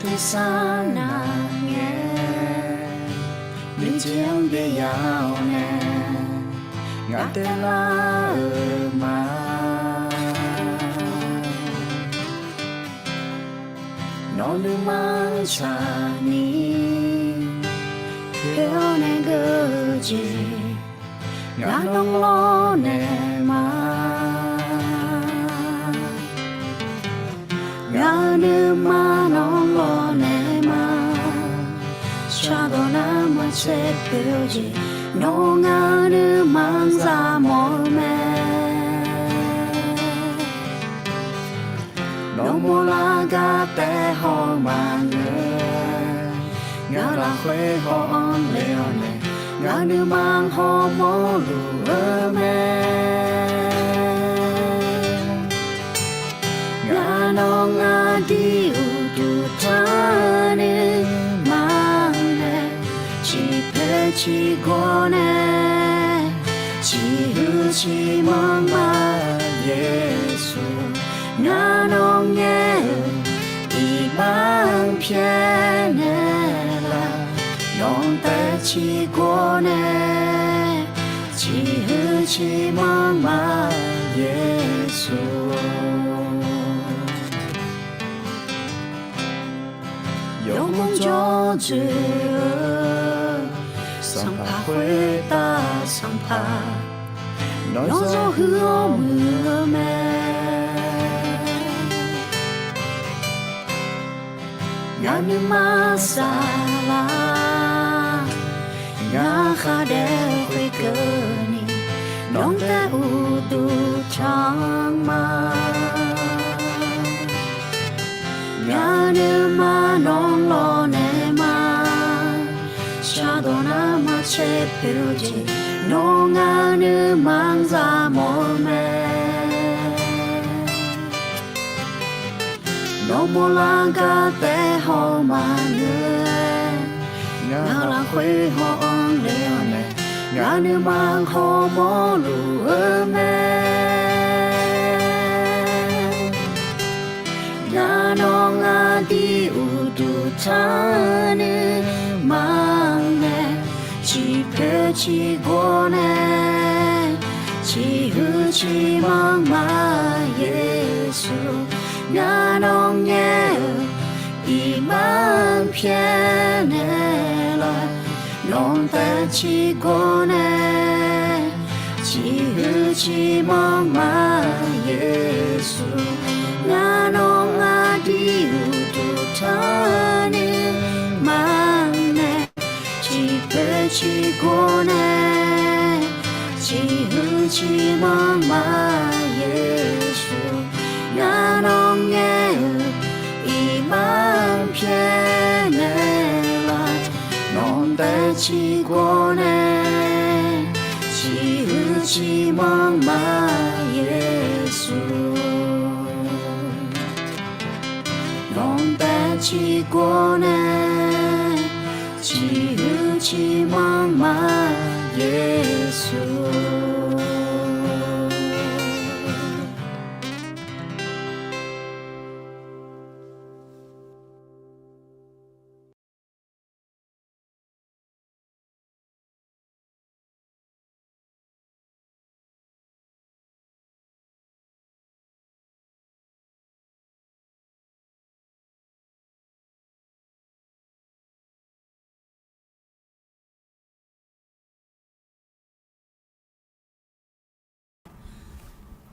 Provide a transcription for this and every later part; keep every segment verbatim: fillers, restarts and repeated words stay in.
Irsar nar ngae, nuijeq-anr byav-awr nae, ngaq taev lar-euq ma. Nawr nuima-anr tsaqni, khoer-awr nae geur-eu jeq, ngaq nawr lawrnaeq ma. Ngaq-euq nuima nawr lawrnaeq ma. Shardawq nar maqtser poeq-eu jeq, nawr ngaq-euq nuima-anr za mawf-eu mae. Nawr mawrlar gar taef haw maqngeur, ngaq lafkhoer haw-anr le-awr nae, ngaq nuima hawmawr luf-eu mae. Ngaq nawr ngaq dir uqduq tanr nuima nae, ciqpoeq ciqgawr nae, ciqhuiq ciqmanr ma Yeqsur. Ngaq nawr ngaer-euq iqbax-anr pyaeqnaeq laf, nawq-anr taef ciqgawr nae, ciqhuiq ciqmanr ma Yeqsur. Yawmuiq jawr dzoeq-eu, sanqpaq khoertav sanqpaq, nawr zawr huiq-awr muiq-eu mae. Ngaq nuima saflar, ngaq khar daef khoerkeuvni, nawq-anr taef uqduq tanr ma. Ngaq nuima nawr lawrnaeq ma. Shardawq nar maqtser poeq-eu jeq, nawr ngaq nuima-anr za mawf-eu mae. Nawr mawrlar gar taef haw maqngeur, ngaq lafkhoer haw-anr le-awr nae, ngaq nuima hawmawr luf-eu mae. Ngaq nawr ngaq dir uqduq tanr nuima nae, ciqpoeq ciqgawr nae, ciqhuiq ciqmanr ma Yeqsur. Ngaq nawr ngaer-euq iqbax-anr pyaeqnaeq laf, nawq-anr taef ciqgawr nae, ciqhuiq ciqmanr ma Yeqsur. Ngaq nawr ngaq dir uqduq tanr nuima nae, ciqpoeq ciqgawr nae, ciqhuiq ciqmanr ma Yeqsur. Ngaq nawr ngaer-euq iqbax-anr pyaeqnaeq laf, nawq-anr taef ciqgawr nae, ciqhuiq ciqmanr ma Yeqsur. Nawq-anr taef ciqgawr nae, ciqhuiq ciqmanr ma Yeqsur.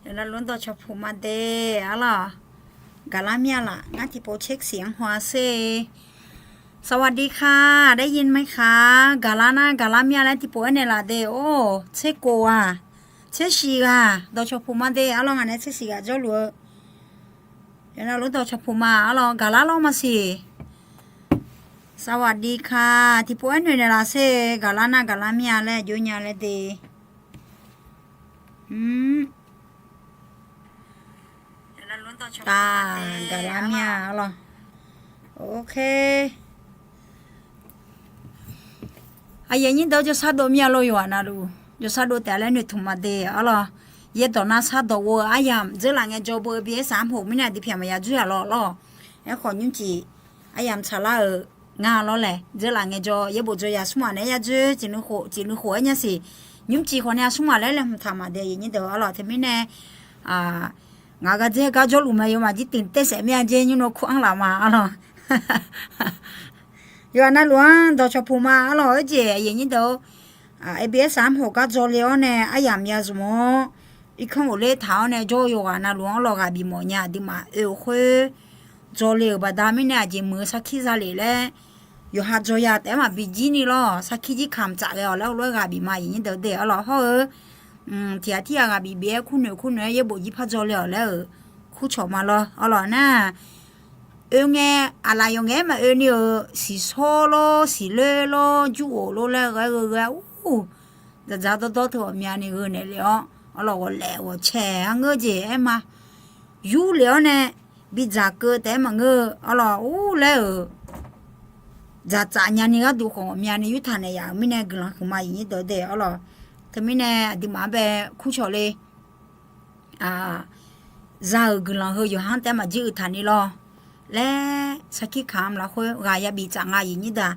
Yawqnan luf dawq cawq puq ma de arlawq. Gaqlar mir-a laf, ngar tiqpov tser siq-anr haw-a sher. สวัสดีค่ะ ได้ยินไหมคะ gaqlar nar gaqlar mir-a laer tiqpov aernaeq laf de or. Tser kof-aq, tser siq ghaq dawq cawq puq ma de arlawq, ngaq nae tser siq ghaq jawrluf-eu. Yawqnan luf dawq cawq puq ma arlawq, gaqlar lawr maqsiq. สวัสดีค่ะ tiqpov aernaeq naeq laf sher, gaqlar nar gaqlar mir-a laer aqjox nya laer de. Gaqlar mir-a arlawq. Ok. Aqyuif aqnyir deuq-anr jawrshar dov mir-a lor yawqghaq navluf. Jawrshar dov taef laer noeqtmq ma de arlawq. Yaerdawq nar shardawq ghof-eu aryamq dzeurlaf ngae jawr beu-eu bi aer saq-anr hoq mirnae aqdui pyaq maqya dzoer-aq lawr lawr. Aerkhawf nymrcif aryamq tsaqlar-euq nga lawr laeq. Dzeurlaf ngaejawr, yaerbof dzaw ya smr maq naeq-aer yadzoer, ciqnuiv khof aer nya siq. Nymrcif khawf nae-a smr maq laer laeqhmq taq maq dae aqyuif nyir deuq-eu arlawq. Teumirnae ngaq-euq gardzer gar jawrluf mae yawmaf jir tuiq taev saef mir-a jer nymr nawr kur anr laf ma arlawq. Yawqha navluf-anr dawqcawq puq ma arlawq. Oerjeq aqyuif nyir deuq-eu A B S-anr hawq gar dzaw le-awr nae aryamq ya zmq-awr, irkanr ghofler taq-awr nae jawr-eu yawqghaq navluf-anr lawq ghaq bif mawf nya aqduimaf oe-euq khoer dzaw le-euq baqda mirnae aqjeq muiq-eu sarkir za lef laer yawqha dzaw ya taef-aer maqbi jir ni lawr. Sarkir jir kamq tsaf ghae-awq laer heulof-aer ghaq bif ma aqyuif nyir deuq-eu deuq arlawq. Hawr-eu tiq ghaq tirghaq ghaq bif bif-aer kur noeq kur noeq-aer yaerbof jir par dzaw le-awq laer-euq kurcawq ma lawr arlawq nar. Oe ngae, aqlaf yawqngae-aer maqoe ni-euq siqsawr lor, siqloer lor, jur of lor laer ghae-eu ghae-ur, dzaqdzaq dawrdawr teu ghawqmyani gheu naeq lef-awr arlawq ghawqlaef ghawqcae-a ngeur jeq aer ma. Yur lef-awr nae bidzaq keuv taef-aer maqngeur-eu arlawq ur laer-euq dzaqtsaf nyani gharduq khawf ghawqmyani yurtaq naeq yaf-euq mirnae guiqlanq huiqma aqyuif nyir deuq-eu deuq arlawq. Teumirnae aqduimaf-anr bae kurcawq le za-euq guiqlanq heu yawqha-anr taef-aer maqjir uiq taq ni lawr laer sarkir kamq lafkhoer ghaq yabif tsaf nga aqyuif nyir deuq-aq.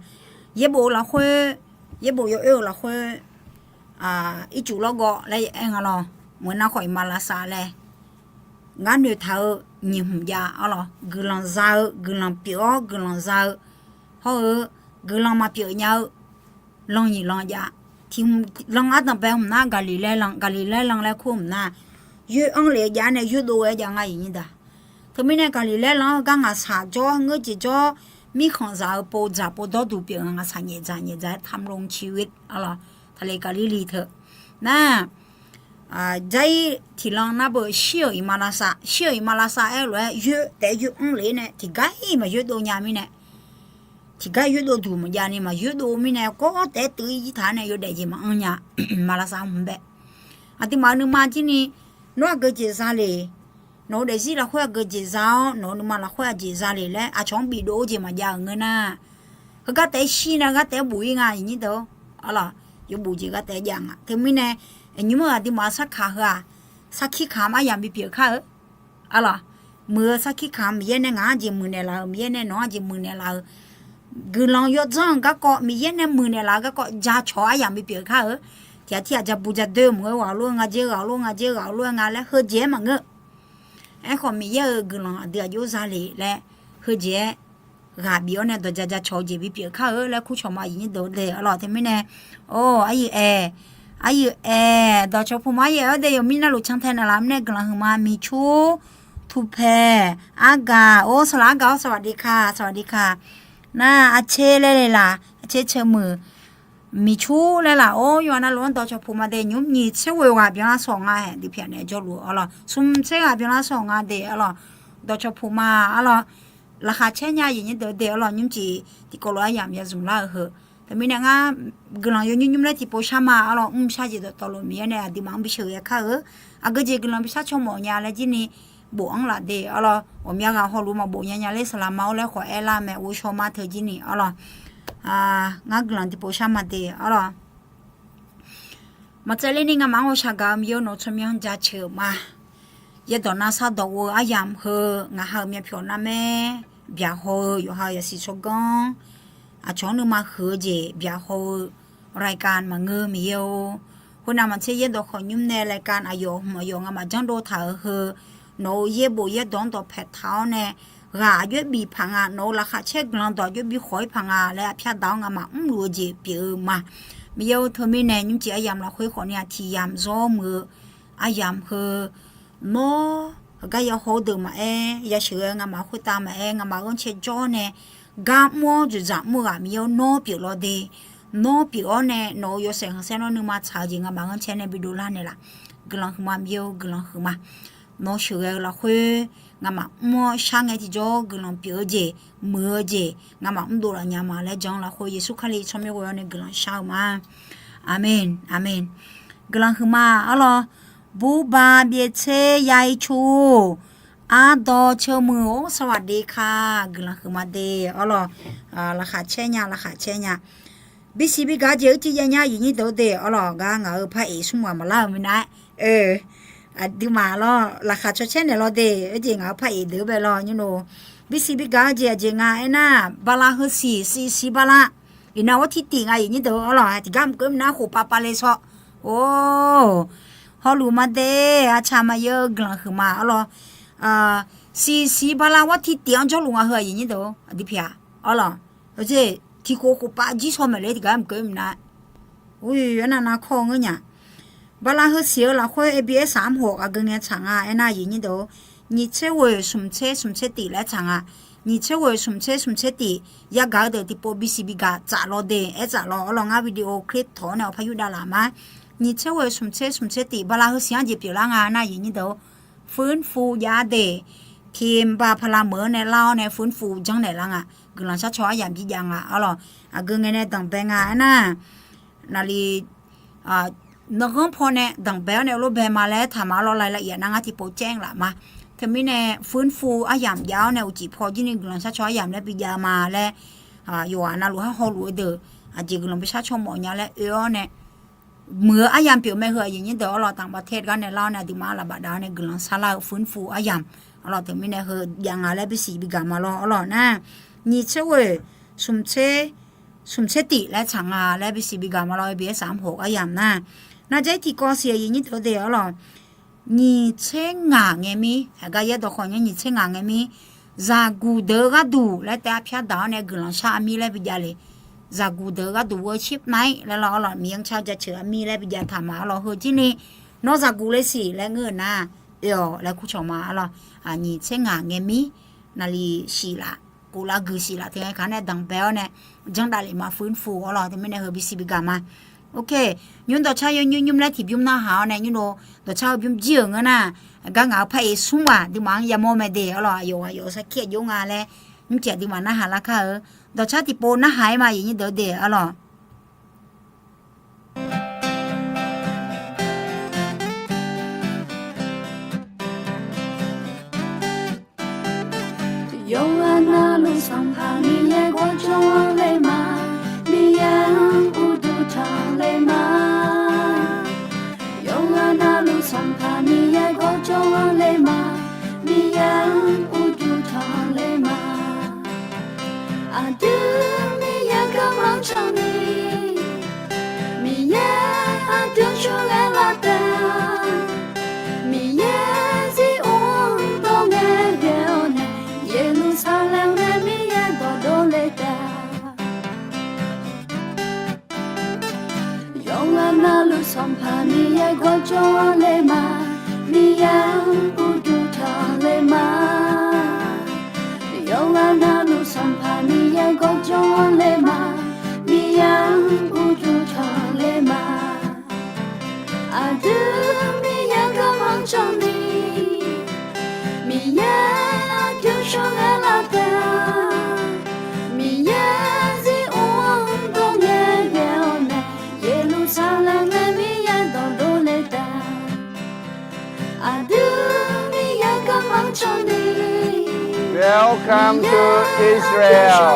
Yaerbof-eu lafkhoer, yaerbof yawoer-eu lafkhoer ircuf lawrgawv laer aer nga lawr. Mq nar khawf iqmalavshav laer ngar noeqtaq-eu nyiq hmq jav arlawq. Guiqlanq za-eu guiqlanq pyeuf-awr guiqlanq za-eu hawr-eu guiqlanq maqpyeuf nya-eu lan nyiq lan jav. Tiq hmq lan ardanqbae hmq nar gaqliq laer lan, gaqliq laer lan laer kur hmq nar, yoer anr lef-eu jav-aer nae yoerdov-aer jav nga aqyuif nyir deuq-aq. Teumirnae gaqliq laer lan-anr gar ngaqshaq jawr ngeur jeq jawr, mirkhanqzaq-eu pov dzaq pov dawrduq pyeuf nga ngaqshaq nyaefdzaq nyaefdzaq-aer tamlon ciqghoe arlawq. Taqle gaqliq li teu nar, jair tiqlan nar beu shir-euq iqmalavshav, shir-euq iqmalavshav aer-eu lof-aer yoer taef-aer yoer anr lef-ir nae tiqgar-iq maqyoerdov nya mirnae, tiqgar yoerdov duq maqjav ni maqyoerdov mirnae kawv taef-aer teuv-ir jir taq-aer nae yawdaef jeq maqanr nya. Iqmalavshav hmq bae aqduimaf-eu nuima jir ni, nawr aqgeu jeq za le, nawq-eu daefzir lafkhoer aqgeu jeq za-awr nawq-eu nuima lafkhoer aqjeq za le laer aqcawq-anr bifdov-eu jeq maqjav-euq ngeur nar, heugar taef-aer shir nae heugar taef-aer buf-ir nga aqyuif nyir deuq-or arlawq. Yawbuf jeq gar taef-aer jav nga. Teumirnae nymr-eu aqduimaf-eu sarkaq heu-aq, sarkir kamq aryamq bipyeuf kar-eu arlawq. Muiq-eu sarkir kamq Miqyaer nae ngaq-anr jeq muiqnaeq laf-euq, Miqyaer nae nawq-anr aqjeq muiqnaeq laf-euq, guiqlanq yawdzanr-eu garkawv Miqyaer nae muiqnaeq laf-eu garkawv jacawq-eu aryamq bipyeuf kar-eu. Tiq ghaq tirghaq ja bu ja doe mq-eu ghaq lof-aer nga jer, ghaq lof-aer nga jer, ghaq lof-aer nga laer heujeq-aer maqngeur. Aerkhawf Miqyaer-euq guiqlanq aqdui aqjox za le laer heujeq-aer ghaq bif-awr nae dawq ja jacawq-eu jeq bipyeuf kar-eu laer kurcawq ma aqyuif nyir deuq-eu deuq arlawq. Teumirnae, or, aqyuif aer, aqyuif aer, dawqcawq puq ma aqyuif aer-awr dae yawqmir navluf cantae navlaf-anr nae guiqlanq huiqma miqcur, tuqpaeq, argaq, or, saqlaq argaq-awr สวัสดีค่ะ สวัสดีค่ะ nar, aqcer laer le laq, aqcer ceuq muiq, miqcur laer laq, or, yawqha navluf-anr dawqcawq puq ma dae nymr nyiq tser ghoeq ghaq byanlar shawq nga-aer dui pyaq naeq jawrluf arlawq. Smq tser ghaq byanlar shawq nga de arlawq. Dawqcawq puq ma arlawq. Laqkhaq caer nya aqyuif nyir deuq-eu de arlawq, nymrcif tiqkawv lof-aer yamq ya zmq lar-eu heu. Teumirnae ngar guiqlanq yawnymr nymr laer tiqpov shar ma arlawq. Mr shar jeq dawqtawvluf Miqyaer nae aqduimaf-anr bi sheuqghae kar-eu. Aqgeu jeq guiqlanq bi shar caw mawf nya laer jir ni bofanr laf de arlawq. Ghawqmya ghaq hawluf maqbof nya nya ler saqlaq ma-awr laer khawf aerlar mae, ghovshaw ma teu jir ni arlawq. Ngar guiqlanq tiqpov shar ma de arlawq. Maqtsaevler ni ngamaf-anr ghawqshaq gaq-eu Miqyaer-or, nawq-eu tsawrmyanr jaceuq-euq ma. Yaerdawq nav shardawq ghof-eu aryamq heu ngaq ha-euq myavpyawq narmaer byaqhaw-eu yawqha-euq yasiq tsawrganr aqcawq-anr nuima huiq-eu jeq byaqhaw-eu รายการ maqngeur Miqyaer-or. Khoernav maqtser yaerdawq khawqnymr nae รายการ aqyawf hmq aqyawf ngamaf janrdov taq-euq heu nawq-euq yaerbof yaerdawq-anr dawqpaeq taq-awr nae ghaq aqjox-aer bif paq nga, nawq-euq laqkhaq caer guiqlanq dawq aqjox-aer bi khawq-ir paq nga laer arpyar daq-awr ngamaf mrluf-eu jeq pyeuf-eu ma. Miqyaer-or, teumirnae nymrcif aryamq lafkhoer khawf ni-aq tiq yamq zawr muiq-eu aryamq heu nawr heugar yahaw-eu deuq maqaer, yasheuq-eu ngamaf khoertav maqaer, ngamaf ghanrcae jawr-awr nae gar mr-awr dzoeqdzaq mr-eu ghaq Miqyaer-or, nawr pyeuf law de. Nawr pyeuf-awr nae nawq-euq yawshaef khanqsaer nawr nuima tsaq-eu jeq ngamaf ghanrcae nae bi dovlar naeqlaf. Guiqlanq huiqma Miqyaer-or, guiqlanq huiqma. Nawr sheuqghae-eu lafkhoer ngamaf mr-awr shar ngae tiqjawr guiqlanq pyeuf-eu jeq, muiq-eu jeq ngamaf mrdov laf nya ma laer jan-anr lafkhoer Yeqsur Kali tsawrmyanr ghoe-awr nae guiqlanq shar-eu ma. Aqmeq, aqmeq. Guiqlanq huiqma arlawq. Burba byaevtser yair cu ardawq ceuq muiq-or สวัสดีค่ะ guiqlanq huiqma de arlawq. Laqkhaq caer nya, laqkhaq caer nya. Bisiq bi gaq jeq uicuiv jav nya aqyuif nyir deuq-eu de arlawq. Gar ngaq-euq par iq smr ghaq maqlar-euq minav-aer, aqduimaf lawr laqkhaq caw caer naeq law de. Oerjeq ngaq-euq par iq deuq-eu bae lawr nymr lo. Bisiq bigaq-eu jeq aqjeq nga aernar, bala heusiq siqsiq bala. Iqnan war tirtif nga aqyuif nyir deuq-eu arlawq, tiqgar mqkeuv mqnar khof pav pav le shaw. Or, hawluf ma de, aqcaq maqyaer-eu guiqlanq huiqma arlawq. Siqsiq bala war tirtif-anr jawrluf nga heu aqyuif nyir deuq-eu aqdui pyeuf-aq arlawq. Tiqkhof khof pav jir shaw maeq le tiqgar mqkeuv mqnar. Ur, arnav nav kawr-eu ngeur nya. Bala heusiq-eu lafkhoer A B S-aq armhawq aqgeu ngae tsaq nga aernar aqyuif nyir deuq-eu, nyiq tser ghoeq smq tser smq tser tif laer tsaq nga. Nyiq tser ghoeq smq tser smq tser tif yagaq-eu deuq tiqpov bisiq bigaq tsaf law de aer tsaf law arlawq. Ngar video clip tawq-awr nae awqpar yurdav laf ma. Nyiq tser ghoeq smq tser smq tser tif bala heusiq-anr jeq pyeuflar nga nar aqyuif nyir deuq-eu, ฟื้นฟู jav de. Tiqmq ba pala meuq-anr nae lar-awr nae ฟื้นฟู janrnaeq lar nga. Guiqlanq sharcaw aryamq jir jav nga arlawq. Aqgeu ngae nae danqbae nga aernar, naqli nanrghanr pawnae danqbae-awr nae lof bae ma laer taq ma arlawq. รายละเอียด nar ngar tiqpov caev laf ma. Teumirnae ฟื้นฟู aryamq jav-awr nae uqcif paw jir ni guiqlanq sharcaw aryamq laer bijav ma laer, yawqghaq navluf har hawluf-eu deuq aqjeq guiqlanq bi sharcaw mawf nya laer oe-awr nae, muiq-eu aryamq pyeuf mae heu aqyuif nyir deuq arlawq. Tanqbav ter gar nae lar-awr nae aqduimaf lafbaf dav-awr nae guiqlanq sarlar-eu ฟื้นฟู aryamq arlawq. Teumirnae heu jav nga laer bisiq bigaq ma lawr arlawq nar, nyiq tser ghoeq smq tser smq tser tif laer tsaq nga laer bisiq bigaq ma lawr. A B S-aq armhawq aryamq nar, nar jaer tiqkawv siq aqyuif nyir deuq de arlawq. Nyiq tser ngaq ngae mir, aqgar yaer dawqkhawq nymr nyiq tser ngaq ngae mir, zaqguq deuq-eu gharduq laer taef-aer pyar daq-awr nae guiqlanq shar armir laer bijav le. Zaqguq deuq-eu gharduq เวอร์ชิปไนท์ laer lawr arlawq. Miqyaer-anr car jaceuq armir laer bijav taq ma arlawq. Heu jir ni nawr zaqguq le siq laer ngeur-eu nar, oe-awq laer kur cawq ma arlawq. Nyiq tser ngaq ngae mir, naqli siq laf, kov lar guiq siq laf teu ngae kaq nae danqbae-awr nae janr dav lef ma ฟื้นฟู arlawq. Teumirnae heu bisiq bigaq ma. Ok, nymr dawqcar yawnymr nymr laer tiqbymr narhaq-awr nae nymr lo dawqcar heu bymr jir-euq ngeur nar, gar ngaq-eu par-eq smr ghaq duimaf-anr yamawr mae de arlawq. Aqyawf aqyawf sarkir aqjox nga laer nymr tiq aqduimaf narhaq lar kar-eu. Dawqcar tiqpov narhaq-aer ma aqyuif nyir deuq de arlawq. Yawqghaq navluf Sanqpaq Miqyaer gawrjawr-anr le ma, Miqyaer-anr uqduq tanqle ma. Yawqghaq navluf Sanqpaq Miqyaer gawrjawr-anr le ma, Miqyaer-anr uqduq tanqle ma. Aqdui Miqyaer garma-anr can ni, Miqyaer aqdui-anr cawghae lar taef-a. Miqyaer Zion-anr dawr ngae ghae-awr nae, Yeqlursaqlaeq nae Miqyaer dawqdov le taef-a. Yawqghaq navluf Sanqpaq Miqyaer gawrjawr-anr le ma, Miqyaer-anr uqduq tanqle ma. Yawqghaq navluf Sanqpaq Miqyaer gawrjawr-anr le ma, Miqyaer-anr uqduq tanqle ma. Aqdui Miqyaer garma-anr can ni, Miqyaer aqdui-anr cawghae lar taef-a. Miqyaer Zion-anr dawr ngae ghae-awr nae, Yeqlursaqlaeq nae Miqyaer dawqdov le taef-a. Aqdui Miqyaer garma-anr can ni. Welcome to Israel.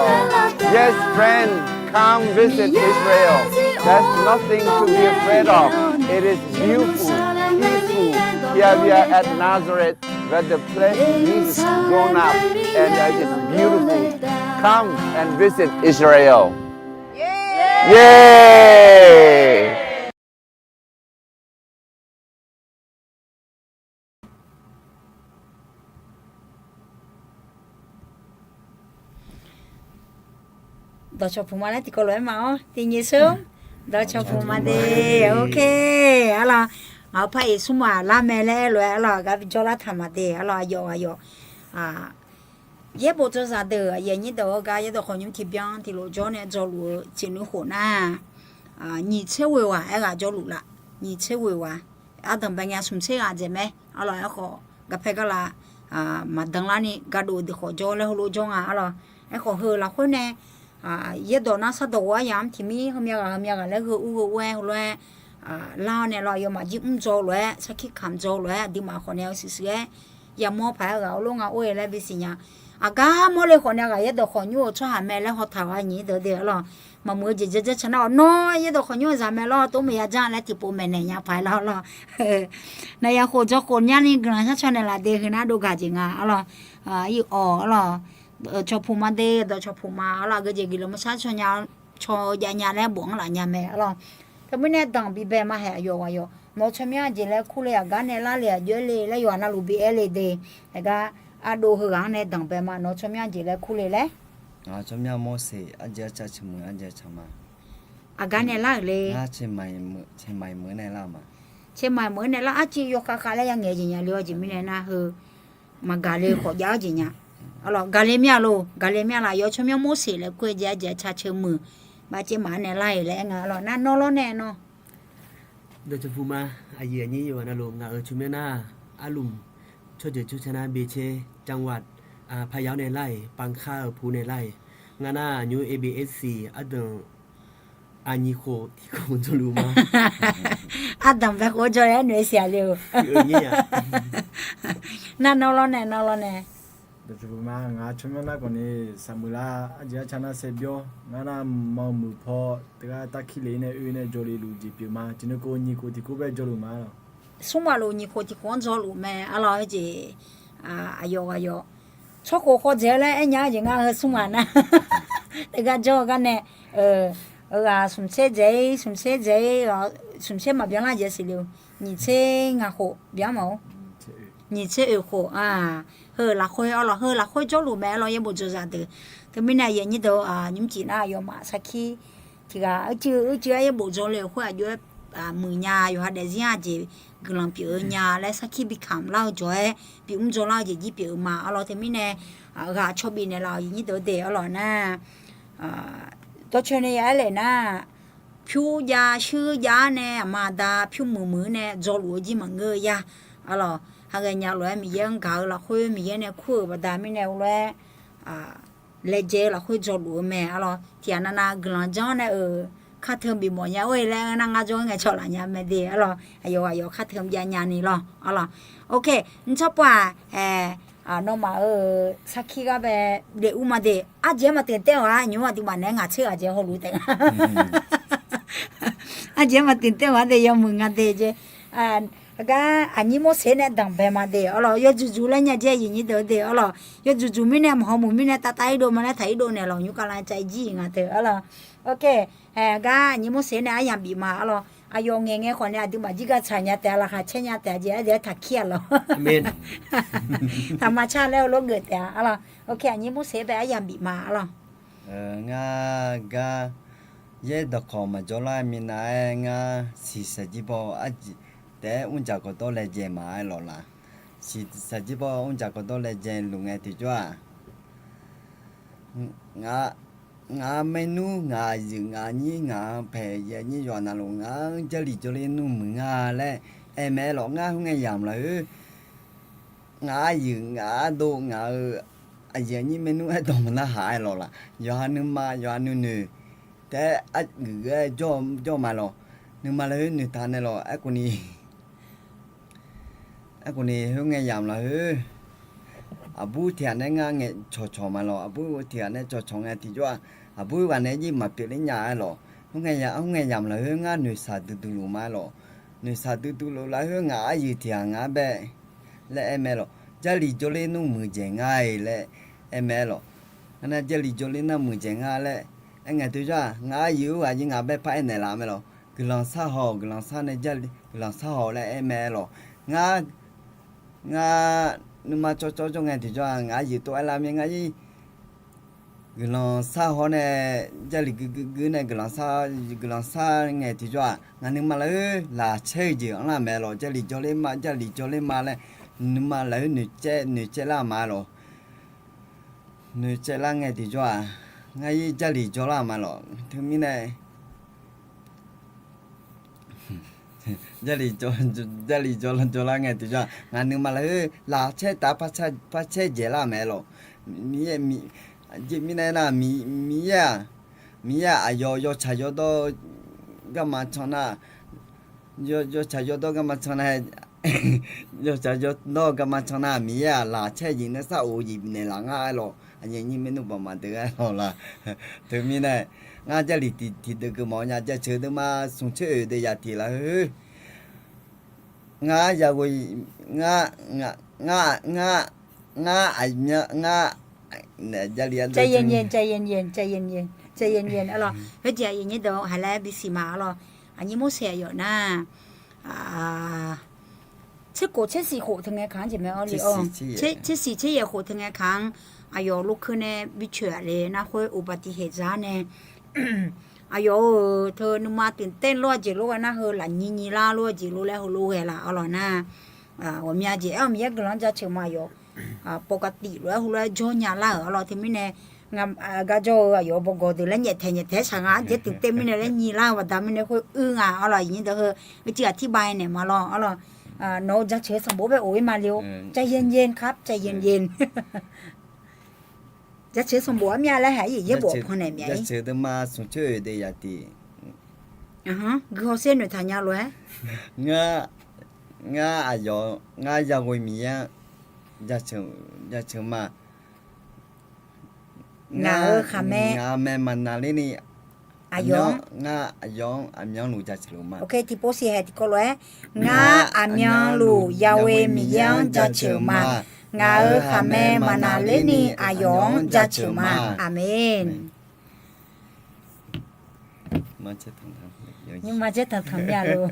Yes, friend, come visit Israel. There's nothing to be afraid of. It is beautiful, peaceful. Here we are at Nazareth, where the place Jesus grown up, and it is beautiful. Come and visit Israel. Yay! Dawqcawq puq ma laer tiqkawv lof-aer ma-awr tiqnyir seur. Dawqcawq puq ma de. Ok, arlawq, ngaq-euq par-eq smr-aq lar mae laer aer lof-aer arlawq, gar bijawr lar taq ma de arlawq, aqyawf aqyawf. Yaerbof dzawzaq deuq aqyuif aqnyir deuq-eu gar yaerdawq khawqnymr tiqbyan tiqlof jawr nae dzawluf-eu jeq nuikhof nar, nyiq tser ghoeq ghaq aerghaq jawrluf laf. Nyiq tser ghoeq ghaq, ardanq bae ngae smq tser ghaq dzaeq mae arlawq. Aerkhawf garpaer garla maqdan larni gardov deuq khawf jawr laer heulof jawr nga arlawq. Aerkhawf heu lafkhoer nae yaerdawq nar sardawq ghof aryamq-anr tiqmir heumya ghaq heumya ghaq laer gheu ur gheu ur-aer heulof-aer lar-awr nae lawr, aqyawfmaf jir mr dzaw lof-aer sarkir kamq dzaw lof-aer aqduimaf khawf nae-eu siqsiq-aer yamawr paq-aer ghaq-eu lof nga or-e laer bisiq nya. Aqgar mawrle khawf nae ghaq yaerdawq khawqnymr-euq tsawrhaq mae laer hawtaq-awq aqnyir deuq de arlawq. Maqmuiq-eu jeq dzerdzeur ca nar-awq, nawr yaerdawq khawqnymr-eu zaq mae lawr, tov maqya janr laer tiqpov maeqnaeq nya paq-aer lawr arlawq. Naqyaq khof dzaw khof nyarni guiqlanq sharcaw naeqlaf de heu nar dov gaq jeq nga arlawq. Iq-awq arlawq. Cawqpuq ma de, dawq cawqpuq ma arlawr, aqgeu jeq guiqlanq maqshar caw nya, caw-eu jav nya laer bofanr laf nya mae arlawr. Teumirnae danq bibae ma haeq aqyawf ghaq yawq. Nawq-eu tsawrmyanr jeq laer kurle, aqgar nae larle, aqjox-aer le laer yawqha navluf bi aer le de. Aqgar ardov heughaq-anr nae danqbae ma, nawq-eu tsawrmyanr jeq laer kurle laer. Ngaq-euq tsawrmyanr Morseq, arjeq arca ceuq muiq, arjeq arca ma. Aqgar nae lar-euq le. Ngar, caemaq meuq-eu nae lar ma. Caemaq meuq-eu nae lar, arciv yawkhav khav laer yangaeq jeq nya le-awr jeq mirnae nar heu maqgaq le khawf jav-awr jeq nya. Arlawr, gaqle mir-a lor, gaqle mir-a laf, yawf tsawrmyanr Morseq laer kur-eu jeq arjeq arca ceuq muiq, baf caemaq-anr nae lar-iq laer aer nga arlawr, nar nawr lawr nae nawr. Dawqcawqpuq ma, aqyuif aqnyir yawqghaq navluf, ngaq-euq tsawrmyanr nar, arlmq tsawrjeuq tsawrca nar byacaer จังหวัด paqya-awr nae lar-iq, ปางคา euq pu nae lar-iq, ngar nar aqnymr A B S C ardanq aqnyir khof tiq khof jawrluf ma. Ardanq bae khof jawr-aer noeq-aer siq-a le-eu. Nar nawr lawr nae nawr lawr nae. Dawqcawqpuq ma, ngaq-euq tsawrmyanr nar khawf ni saqmuiq lar, arjeq arca nar saev byawr, ngar nar ma muiq paw teugar tarkir le-ir nae oe nae jawrle luf jeq pyeuf ma, tiqnan kov nyiq khof tiq khof bae jawrluf ma lawr. Smrmaq luf nyiq khof tiq khof-anr jawrluf mae arlawr, aer jeq aqyawf ghaq yawq. Tsawrkhof khawf dzaeq-eu laer aer nya-eu jeq ngar heu smrmaq nar. Teugar jawr-eu gar nae, ghaq smqtser dzaeq-ir, smqtser dzaeq-ir, smqtser maqbyan lar jeq siqle-eu, nyiq tser ngaq khof byan ma-or. Nyiq tser oeq khof, heu lafkhoer arlawr, heu lafkhoer jawrluf mae arlawr, yaerbof dzawzaq deuq. Teumirnae aqyuif aqnyir deuq, nymrcif nar aqyawfmaf sarkir tiq ghaq uicuiv uicuiv-aer yaerbof dzawle-euq khoer aqjox-aer muiq nya, yawqha daefzir-anr aqjeq guiqlanq pyeuf-eu nya laer sarkir bi kamq lar-eu jawq-aer bi mr dzaw lar-eu jeq jir pyeuf-eu ma arlawr. Teumirnae ghaq cawbif naeqlaf-awq, aqyuif aqnyir deuq-eu de arlawr nar, dawrcoeni ya-aer laef nar, pyur jav shuir jav-ar nae aqma aqda pyur muiq muiq-ar nae dzawluf-eu jir maqngeur-eu ya. Arlawr, haghae nya lof-aer Miqyaer-anr gaq-eu lafkhoer Miqyaer nae kur-euq baqda mirnae heulof-aer laejae-eu lafkhoer dzawluf-eu mae arlawr. Tiqghaq navnav guiqlanq janr nae-euq kar teu bifmawf nya-or laer nar ngar jawr-aer ngae cawq laf nya mae de arlawr. Aqyawf ghaq yawf kar teu jav nya ni lawr arlawr. Ok, mr tsawrpov-aq, nawmaf-euq sarkir gar bae daef ur ma de. Arjeq-aer maqteuq taev-awq-ar, nymr aqduimaf naeq-aer ngaq tser ghaq jeq hawluf taef nga. Arjeq-aer maqteuq taev-awq-ar de, yawmuiq nga de jeq. Aqgar aqnyir Morseq nae danqbae ma de arlawr, yawjuq juq laer nya jeq aqyuif aqnyir deuq-eu de arlawr, yawjuq juq mirnae maqhaw muiq mirnae tavtav-ir dov ma laer taq-ir dov naeqlawq, nymr kavlanr caev jir-iq nga teu arlawr. Ok, aqgar aqnyir Morseq nae aryamq bif ma arlawr, aqyawf ngaeq ngae khawf nae aqduimaf jir gar tsaq nya taef-a, laqkhaq caer nya taef-a jeq, arjeq-aer taqkir-a lawr. Taqma car laer heulof geuf taef-a arlawr. Ok, aqnyir Morseq bae aryamq bif ma arlawr. Ngar gar yaer dawqkawq maqjawr lar-aer minav-aer ngar siqsaq jir baw-eu arjeq taef-aer mrjaq gawqdawr laejae ma-aer lawq laq. Siqsaq jir baw-eu mrjaq gawqdawr laejae luf ngae tiqjawr-aq, ngaq maernmr ngaq aqyuif ngaq aqnyir ngaq paeq yaeq nyir yawqha navluf ngaq-anr Jarlif jawrler nmr muiq nga laer aer mae-aer lawq. Ngar khoerngae yamq lafkhoer ngaq aqyuif ngaq ardov ngaq-euq aqyuif aqnyir maernmr aerdawq maqnar haq-aer lawq laq. Yawqha nuima yawqha nuinoeq taef-aer argeuf-aer jawr ma lawq. Nuima lafkhoer noeqtaq nae lawq. Aerkhawf ni, aerkhawf ni khoerngae yamq lafkhoer aqbur tiq ghaq nae ngar ngae cawqcawq ma lawq. Aqbur tiq ghaq nae cawqcawq ngae tiqjawr-aq, aqbur ghaq nae jir maqpyeuf ler nya-aer lawq. Khoerngae yamq lafkhoer ngar noeqshaq duidui luf ma-aer lawq. Noeqshaq duidui luf lafkhoer ngaq aqyuif tiq ghaq ngaq-anr bae laer aer mae lawq. Jarlif jawrler nmr muiqdzaeq nga-iq laer aer mae-aer lawq. Ngar nar Jarlif jawrler nmr muiqdzaeq nga laer aer ngae tiqjawr-aq, ngaq aqyuif-eu ghaq jir ngaq bae par aernaeq laf mae lawq. Guiqlanq shar haw-awq, guiqlanq shar nae Jarlif guiqlanq shar haw-awq laer aer mae-aer lawq. Ngar, ngar nuima cawvcawv jawr ngae tiqjawr-aq, ngaq aqyuif tov aer lar mir ngar ir guiqlanq shar haw nae, Jarlif guiqguiqguiq nae guiqlanq shar, guiqlanq shar ngae tiqjawr-aq, ngaq nuima lafkhoer laqcaer-eu jeq anrlar mae lawq. Jarlif jawrler ma, Jarlif jawrler ma laer nuima lafkhoer noeqcaev, noeqcaev lar ma lawq. Noeqcaev lar ngae tiqjawr-aq, ngar ir Jarlif jawrlar ma lawq. Teumirnae Jarlif jawr, Jarlif jawr, jawrlar ngae tiqjawr-aq, ngaq nuima lafkhoer laqcaer taf par caer dzaeqlar mae lawq. Mirnae nar, Miqyaer-aq, Miqyaer-aq aqyawf yawtsaq yawdawr garma can nar, yawtsaq yawdawr garma can nar, yawtsaq yawdawr garma can nar, Miqyaer-aq laqcaer jeq nae sar of-eu jeq bifnaeq laf ngar-aer lawq. Aqyuif aqnyir maernmr baqmaq deuq-aer lawq laq. Teumirnae ngar Jarlif tiqdeuv geufmawf nya jaceuq deuvma smq tser oeq deuq yaf tiq lafkhoer ngar yaghoe, ngar, ngar, ngar, ngar aqmyan, ngar Naef Jarlif arda ใจเย็นๆ ใจเย็นๆ ใจเย็นๆ ใจเย็นๆ arlawq. Khoerjeq aqyuif nyir deuq haiq laer bisiq ma arlawq. Aqnyir Morseq aqyawf nar, tserkof tsersiq khof teu ngae kaq-anr jeq mae arlawq. Tsersiq tseryaef khof teu ngae kaq-anr aqyawf lokeu nae bi coeq-aq le nar khoer อุบัติเหตุ za nae aqyawf-euq teu nuima ตื่นเต้น lof-aer jeq lof ghae nar heu lafnyir nyir lar lof-aer jeq lof laer heulof ghae laf arlawq nar, ghawqmya jeq aer-awr Miqyaer guiqlanq-anr jaceuq ma aqyawf ปกติ lof-aer heulof-aer jawr nya lar-euq arlawq. Teumirnae gar jawr-eu aqyawf-euq bawgawq deuq laer nyaeftaeq nyaeftaeq-aer shaq nga jeq ตื่นเต้น mirnae laer nyir lar-eu baqda mirnae khoer uir nga arlawq. Aqyuif nyir deuq heu uicuiv aqtirbav naeq ma lawr arlawq. Nawq-euq jaceuq-eu sanqbof bae of-ir ma le-or. ใจเย็นๆ ครับ ใจเย็นๆ. Jaceuq sanqbof armyav laer haq-ir yaerbof pan naeq myav-ir. Jaceuq deuvma smq coer-oe de ya tiq. Guihaw ser noeqtaq nya lof-aer. Ngar, ngar aqyawf, ngar yaghoe Miqyaer-anr jaceuq ma. Ngaq-euq khaqmae, ngaq-euq mae maqnaqlerni, aqyawf-anr, ngar aqyawf-anr aqmyanluf jaceuq-eu ma. Tiqpov siq haeq tiqkawv lof-aer, ngar aqmyanluf yaghoe Miqyaer-anr jaceuq ma. Ngaq-euq khaqmae maqnaqlerni aqyawf-anr jaceuq ma. Aqmeq. Nymrma dzaer tanqtanq mir-a lor.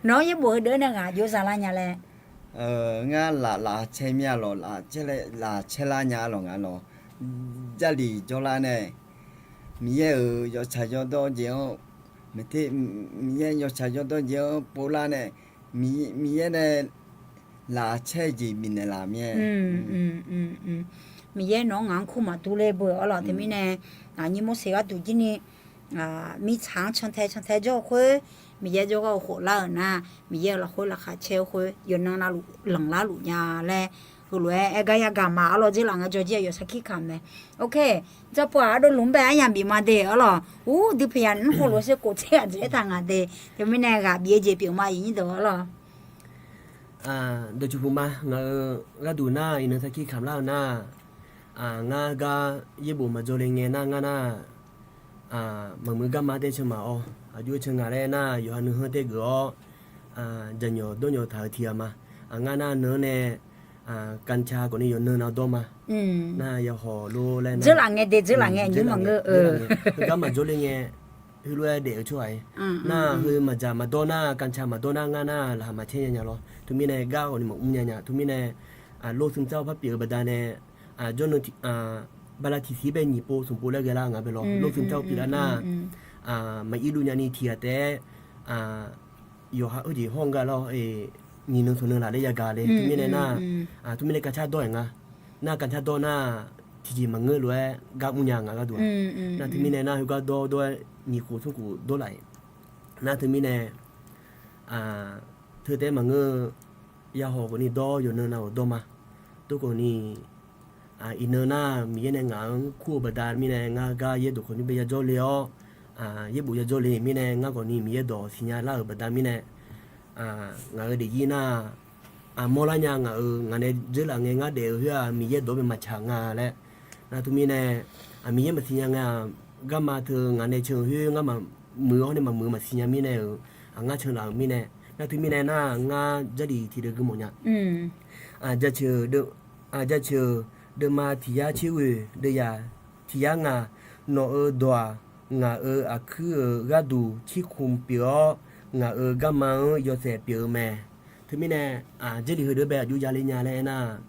Nawq-anr yaerbof heudeuq nae ghaq jov za lar nya laer. Ngar laf laf caer mir-a lawq, laf caer lar nya lawq ngar lawq. Jarlif jawrlar nae, Miqyaer-euq yawtsaq yawdawr jeq-anr, maeqter, Miqyaer yawtsaq yawdawr jeq-anr povlar nae, Miqyaer nae laf caer jeq bifnaeq laf mir-a. Miqyaer nawq-anr ngaq-anr kur maqdur ler beu arlawq. Teumirnae, aqnyir Morseq gharduq jir ni, mirtsaq-anr cantae cantae jawr-eu khoer, Miqyaer jawrgar-eu khoflar-euq nar, Miqyaer-euq lafkhoer laqkhaq caer-eu khoer yawqnan navluf lanqlar luf nya laer, heulof-aer aer gar yagaq ma arlawq. Dzeurlaf ngae jawr jir aqyawf sarkir kamq mae. Ok, jawrpov-aq ardov luf-anr bae aryamq bif ma de arlawq. Ur, dui paqyaq nmr khof lof-aer ser kof tser ghaq dzaeq-aer taq ngaq de. Teumirnae ghaq bif-eu jeq pyeuf ma aqyuif nyir deuq arlawq. Dawqtsuif puq ma, ngaq-euq gharduq nar iqnan sarkir kamq lar-eu nar, ngar gar yaerbof maqjawr le ngae nar ngar nar, maqmuiq garma tae can maqawr, aqjox-aer can ngaq laer nar yawqha nuihanr tae geuf-awr, jaqnyawq dawrnyawq taq-eu tiq ghaq ma. Ngar nar nan-anr nae, กัญชา khawf ni yawqnan nav dawr ma. Nar yawhawq lor laer nar, dzeurlaf ngae de, dzeurlaf ngae nymr maqngeur-eu, heugar maqjawr le ngae, heulof-aer daef-eu tsawrhaq-ir. Nar heu maqdzaq maqdawr nar, กัญชา maqdawr nar ngar nar laqkhaq maqcaer nya nya lawr. Teumirnae gar khawf ni maqmr nya nya. Teumirnae, lor smr tsar-eu par pyeuf-eu baqdanae, jawrnan, bala tiqsiq bae nyiq pov smq pov laer ghae lar nga bae lawr. Lor smr tsar-eu pyeuflar nar, maqir luf nyani tiq ghaq taef-aer, yawqha-eu jeq hawr-eu gar lawr, nyiq nan smq nan laf laer yagaq le. Teumirnae nar, teumirnae กัญชา dawr-aer nga. Nar กัญชา dawr nar, tiqjeq maqngeur lof-aer gar mr nya nga gharduq-aq. Nar teumirnae nar heugar dawr dawr-aer nyiq khof smr khof dawr laf-iq. Nar teumirnae, teu taef-aer maqngeur-eu, yawhawq khawf ni dawr, yawqnan nav-awq dawr ma. Tov khawf ni, iqnan nar Miqyaer nae ngaq-anr kur-eu baqda mirnae ngar gar yaerdawq khawf nymr bae yajawr le-awr, yaerbof yajawr le mirnae ngar khawf ni Miqyaer dawq siqnya lar-euq baqda mirnae, ngaq-euq daefzir nar, mawrlar nya ngaq-euq ngaq nae dzeurlaf ngae ngar daef-eu khoer-aq Miqyaer dawq bae maqtsaq nga laer. Nar teumirnae, Miqyaer maqsiqnya ngae-aq, garma teu ngaq nae can-eu khoer ngar maqmuiq-awr nae maqmuiq-eu maqsiqnya mirnae-euq, ngar can laf-euq mirnae. Nar teumirnae nar ngar Jarlif tiqdeuv gui mawf nya. Jaceuq, jaceuq, deuvma tiq yar tser ghoeq, deuvyaq tiq yar ngaq, nawq-euq dawq-aq, ngaq-euq aqkuir-euq gharduq cirkhmq pyeuf-awr, ngaq-euq garma-anr yawshaef pyeuf-eu mae. Teumirnae, Jarlif heudeuq bae aqjox ya le nya laer aernar,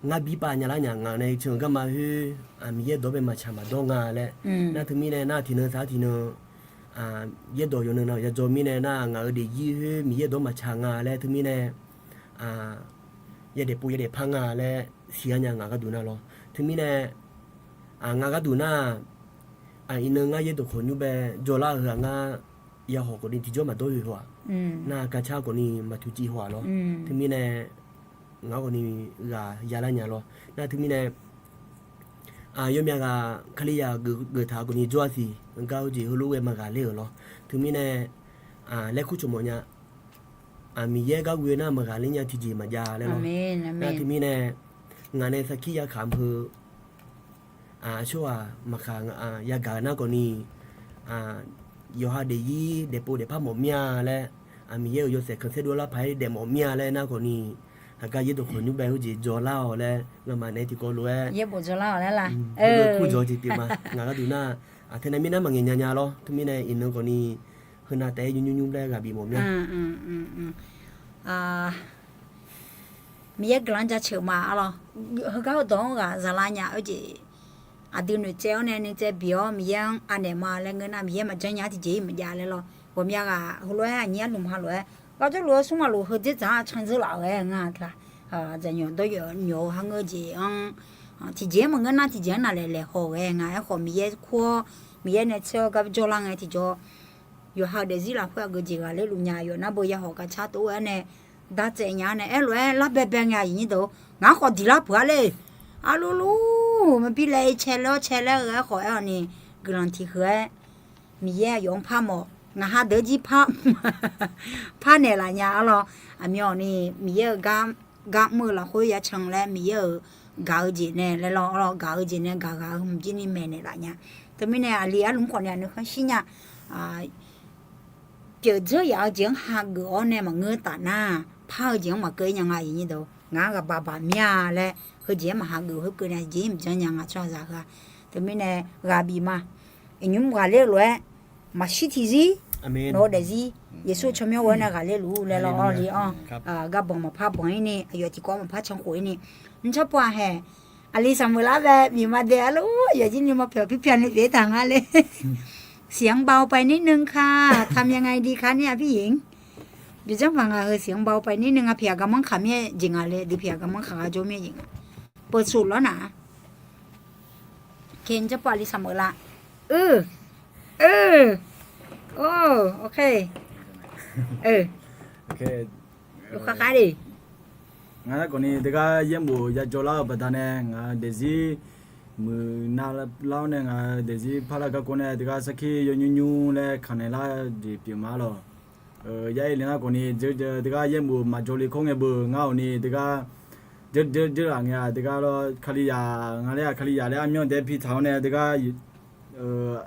ngar bir pav nya lar nya, ngaq nae can-eu garma khoer, Miqyaer dawq bae maqtsaq maqdawr nga laer. Nar teumirnae nar tiqnan sar tiqnan, yaerdawq yawqnan nav-awq yajawr mirnae nar ngaq-euq daefzir khoer Miqyaer dawq maqtsaq nga laer teumirnae, yadaef pov yadaef par nga laer siqnya nya ngaq gharduq nar lawr. Teumirnae, ngaq gharduq nar, iqnan ngar yaerdawq khawf nymr bae jawrlar-eu heu-aq ngar yawhawq khawf ni tiqjawr maqdawr-eu heu-aq, nar กัญชา khawf ni maqtuq civ haw-aq lawr. Teumirnae, ngaq khawf ni ghaq ya lar nya lawr. Nar teumirnae, yawmyav ghaq Kalizaq geuf taq khawf ni jawr-a siq, gar heujeq heulof ghae maqghaq ler-euq lawr. Teumirnae, laer kur cawq mawf nya. Miqyaer gar ghoe nar maqghaq ler nya tiqjeq maqjav laer lawr. Nar teumirnae, ngaq nae sarkir ya kaq-eu heu, aqsur-aq maqkhaq yagaq nar khawf ni, yawqha daefzir daefpov daefpar mawf mir-a laer, Miqyaer-euq yawshaef khanqsaer dovlar paq-aer daef mawf mir-a laer nar khawf ni, Aqgar yaerdawq khawq nymr bae heujeq jawrlar-awq laer ngamaf naeq-aer tiqkawv lof-aer, yaerdawq jawrlar-awq laer la, kurjawq-eu jeq pyeuf ma. Ngaq gharduq nar, aqtae nae mirnae maqngaeq nya nya lawr. Teumirnae iqnan khawfni heunav taef-aer nymr nymr nymr laer ghaq bif mawf mir-a. Miqyaer guiqlanq jaceuq ma-a lawr. Heugar heudawq-anr ghaq zaqlav nya-eu jeq, aqdui noeqtsaev-awr nae nuitsaev biq-awr Miqyaer-anr anaeq ma laer ngeur nar, Miqyaer maqjanr nya tiqjeq-ir maqjav laer lawr. Ghawqmya ghaq heulof-aer aqnyir arlmq ha lof-aer, ghaq jawrluf-eu smr maqlof heu dzerdzaq-anr candzeur laf-euq ghae nga taq. Aqdzaq nyawq dawr yawf nyawq-eu ha ngeur jeq-anr, tiqjeq-aer maqngeur nar tiqjeq-anr naqlaeq laeq haw-euq ghae nga. Aerkhawf Miqyaer kur-awr, Miqyaer nae tser-awr gar jawrlar ngae tiqjawr, yawqha-euq daefzir lafkhoer aqgeujeq ghaqler luf nya. Yawf nar beu yahawq garcar tov-aer nae dartsaev nya-awr nae aerlof-aer lar baebae ngae aqyuif nyir deuq-or, ngaq-anr khawf diq lar peuq-a le. Arlulu, maqbi laeq cae laer-awr cae laer-eu aerkhawf aer-awq ni, guiqlanq tiq huiq-aer Miqyaer aqyawf-anr par mawf. Ngaq ha deuq-eu jir par, par naeqlaf nya-a lawr. Aqmyanni Miqyaer-euq gar, gar mr-eu lafkhoer ya can laer Miqyaer-euq gaq-eu jeq nae laer lawr, gaq-eu jeq nae gaq ghaq-eu hmq jir ni maeqnaeq laf nya. Teumirnae aqli arlmq khawf ni aqnoeq khanr shir nya. Pyeuf dzeur yaf-eu jeq-anr hageuf-awr nae maqngeur taf nar, par-eu jeq-anr maqkeuv-ir nya nga. Aqyuif nyir deuq-or, ngaq-anr ghaq baq baq mir-a laer heujeq-aer maqhageuf khoerkeuv nae jeq-ir maqjanr nya nga tsawrhaqzaq heu-aq. Teumirnae ghaq bif ma. Iqnymr ghaqler-eu lof-aer maqshir tiqzir, nawq-eu daefzir Yeqsur tsawrmyanr ghoe-awr nae ghaqler luf-ur laer lawr. Awr li-anr, garbanq maqpar banq-ir ni, aqyawf tiqkawv maqpar cankhof-ir ni, mrcar pov-aq haeq. Aqli sanqmeuq lar bae bif ma dae-a lor. Aqyawf jir nuima pyawq pirpyaq ni pyeuf-ir taq nga le. เสียงเบาไปนิดนึงค่ะ ทำยังไงดีคะเนี่ยพี่หญิง Bifdzanr paq ngaq heu เสียงเบาไปนิดนึง nga pyaeq garmanr kaq mir-aer jeq nga le, dui pyaeq garmanr kaq gar jawr mir-aer jeq nga. เปิดสูตรแล้วนะ Aqli sanqmeuq la. Or, okay. Yawkhav khav de. Ngaq-anr khawfni teugar yaerbof yajawr lar-eu baqdanae ngaq-euq daefzir muiqnav lar-awr nae ngaq-euq daefzir parlar garkawv nae teugar sarkir yawnymr nymr laer kanqnaeq lar-eu jeq pyeuf ma lawq. Yaer le nar khawfni teugar yaerbof maqjawr le kawr ngae beu ngar awqni teugar dzeur dzeur dzeur laf ngae-aq teugar lawr Kalizaq nga laer-aq Kalizaq laer armyanr taef-aer pi taq-awr nae teugar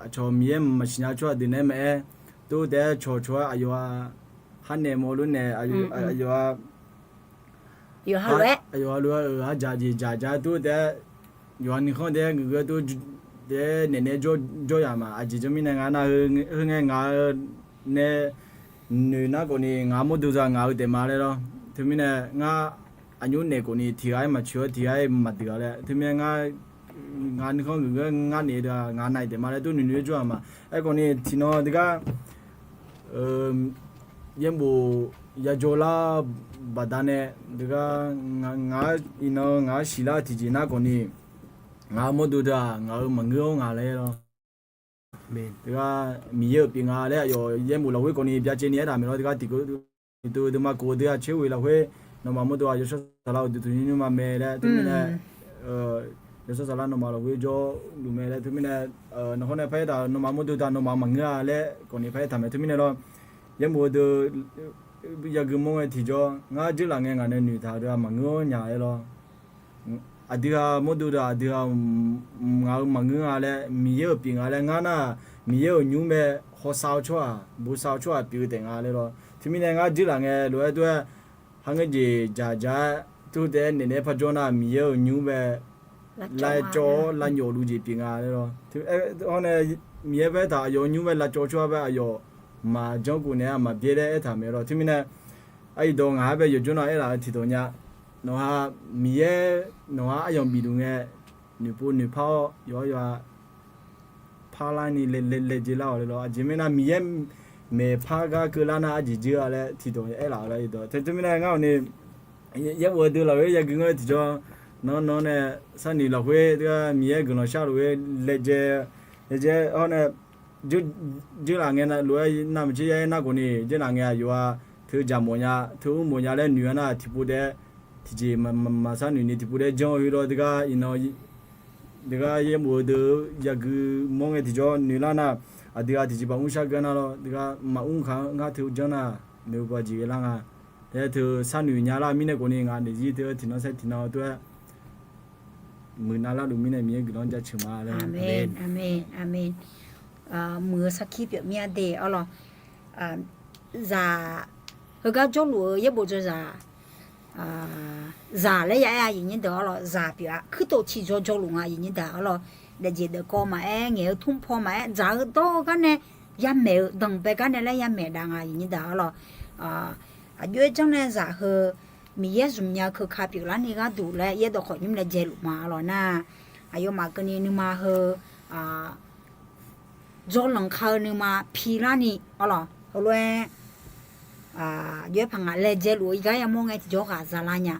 aqcawq Miqyaer maqsiq nya tsawrhaq deuq naeq-aer maqaer, tov taef-aer cawqcawq-aer aqyawf-aq, har naeq mawf lof naeq, aqyawf-aq, aqyawf-aq lof-aer aqyawf-aq lof-aer-euq arjaq jeq dzaq dzaq-aer tov taef-aer, yawqha nuikhanr taef-aer geuf geuf-aer tov taef-aer naeq naeq-aer jawr jawr yaq ma. Aqjeq jawr mirnae ngar nar heu ngae ngaq-eu nae noeq nar khawfni ngaq-euq mawrdo za ngaq-eu taef ma laer lawr. Teumirnae ngar aqnymr naeq khawfni tiq ghaq-aer maqcoeq-aer tiq ghaq-aer maqdeuq-a laer. Teumirnae ngar ngaq nuikhanr geuf geuf-aer ngar naeq deuq-aq ngaq nav-iq taef ma laer tov noeq noeq-aer jawr-aq ma. Aerkhawfni tiqnan teugar yaerbof yajawr lar-eu baqdanae teugar ngaq-anr iqnan ngaq-anr siqlar-eu tiqjeq nar khawfni ngaq-euq mawrdo deuq-aq ngaq-euq maqngeur-awr nga laer lawr. Teugar Miqyaer-euq pyeuf nga laer aqyawf yaerbof lafkhoer khawfni byacaevni aertaq maeq lawr. Teugar tiqkeuv tiqkeuv teuq ma kov-eu deuq-aq caer ghoe lafkhoer nawmaf mawrdo-aq yawshawr saqlaq-euq deuq tuq nymr nymr ma mae laer teumirnae yawshawr saqlar nawmaf lafkhoer jawrluf mae laer teumirnae nawq hawr nae paraer taq nawmaf mawrdo taq nawmaf maqngeur-a laer khawfni paraer taq mae teumirnae lawr. Yaerbof-eu deuq yagui mawr ngae tiqjawr ngar dzeurlaf ngae ngaq nae noeqtaq-eu deuq-aq maqngeur-awr nya laer lawr. Aqdui-aq mawrdo deuq aqdui-aq ngaq-euq maqngeur nga laer Miqyaer-euq pyeuf nga laer ngar nar-aq Miqyaer-euq nymr mae hawsav-eu tsawrhaq bosav-eu tsawrhaq pyeuf-eu taef nga laer lawr. Teumirnae ngar dzeurlaf ngae lof-aer tov-aer har ngeur jeq dzaq dzaq-aer tov taef-aer naeq naeq-aer parjawr nar Miqyaer-euq nymr mae lavcawv-awr lavnyawf luf jeq pyeuf nga laer lawr. Hawr nae Miqyaer bae aertaq aqyawf-euq nymr mae lavcawv-eu tsawrhaq bae aqyawf maqjanr khof naeq-aer maqbyaer laer aertaq maeq lawr. Teumirnae aqyuif dawq ngaq-anr bae yawqjawr nar aerlaf-eu tiqdawq nya. Nawqha Miqyaer nawqha aryamq bif luf ngae noeqpov noeqpar-awr yawqha yawqha parlar ni laejae lar-awq laer lawr. Aqjeq mirnae Miqyaer maeqpar gar keuvlar nar arjeq dzeur-a laer tiqdawq aerlaf-eu laer dawq. Teumirnae ngar awqni yaerbof-eu deuq lafkhoer yagui ngeur tiqjawr nan nan nae sharnoeq lafkhoer teugar Miqyaer guiqlanq shar lafkhoer laejae laejae hawr nae dzeurlaf ngae lof-aer navmaqtser yaer nar khawfni dzeurlaf ngae aqyawf-aq teu jaq mawf nya teu mr mawf nya laer noeq-a nar tiqpov taef-aer tiqjeq maqsharnoeq ni tiqpov taef-aer janr-eu heu lawr teugar iqnan teugar yaerbof-eu deuq yagui mawr ngae tiqjawr noeq lar nar aqdui-aq tiqjeq baq mr shar geur nar lawr teugar maqmr khaq-anr ngar teu janr nar noeq-eu baq jeq ghae lar nga. Taef-aer teu sharnoeq nya lar mirnae khawfni ngaq daefzir teu tiqnan saer tiqnan tov-aer muiqnav larluf mirnae Miqyaer guiqlanq jaceuq ma laer. Aqmeq, aqmeq, aqmeq. Muiq-eu sarkir pyeuf mir-a de arlawr. Zaq heugar jawrluf-eu yaerbof dzawzaq zaq laer ya aer-a, aqyuif nyir deuq arlawq, zaq pyeuf-a. Kuirtof ciqjaw jawrluf nga, aqyuif nyir deuq arlawq. Daefjeq daefkawv maqaer, ngaeq-eu tmrpaw maqaer, dzaq-eu dawr-eu gar nae yamaeq-eu danqbae gar nae laer yamaeq dav nga, aqyuif nyir deuq arlawq. Aqjox-aer janr nae zaq heu Miqyaer zmq nya-eu keuka pyeuflarni gharduq laer yaerdawq khawf nymr laejae luf ma arlawq nar, aqyawfmaf keuvni nuima heu jawrlanq ka-eu nuima pilarni arlawq, heulof-aer aqjox-aer paq ngaq laejae luf-eu gar yamawr ngae tiqjawr ghaq zalar nya.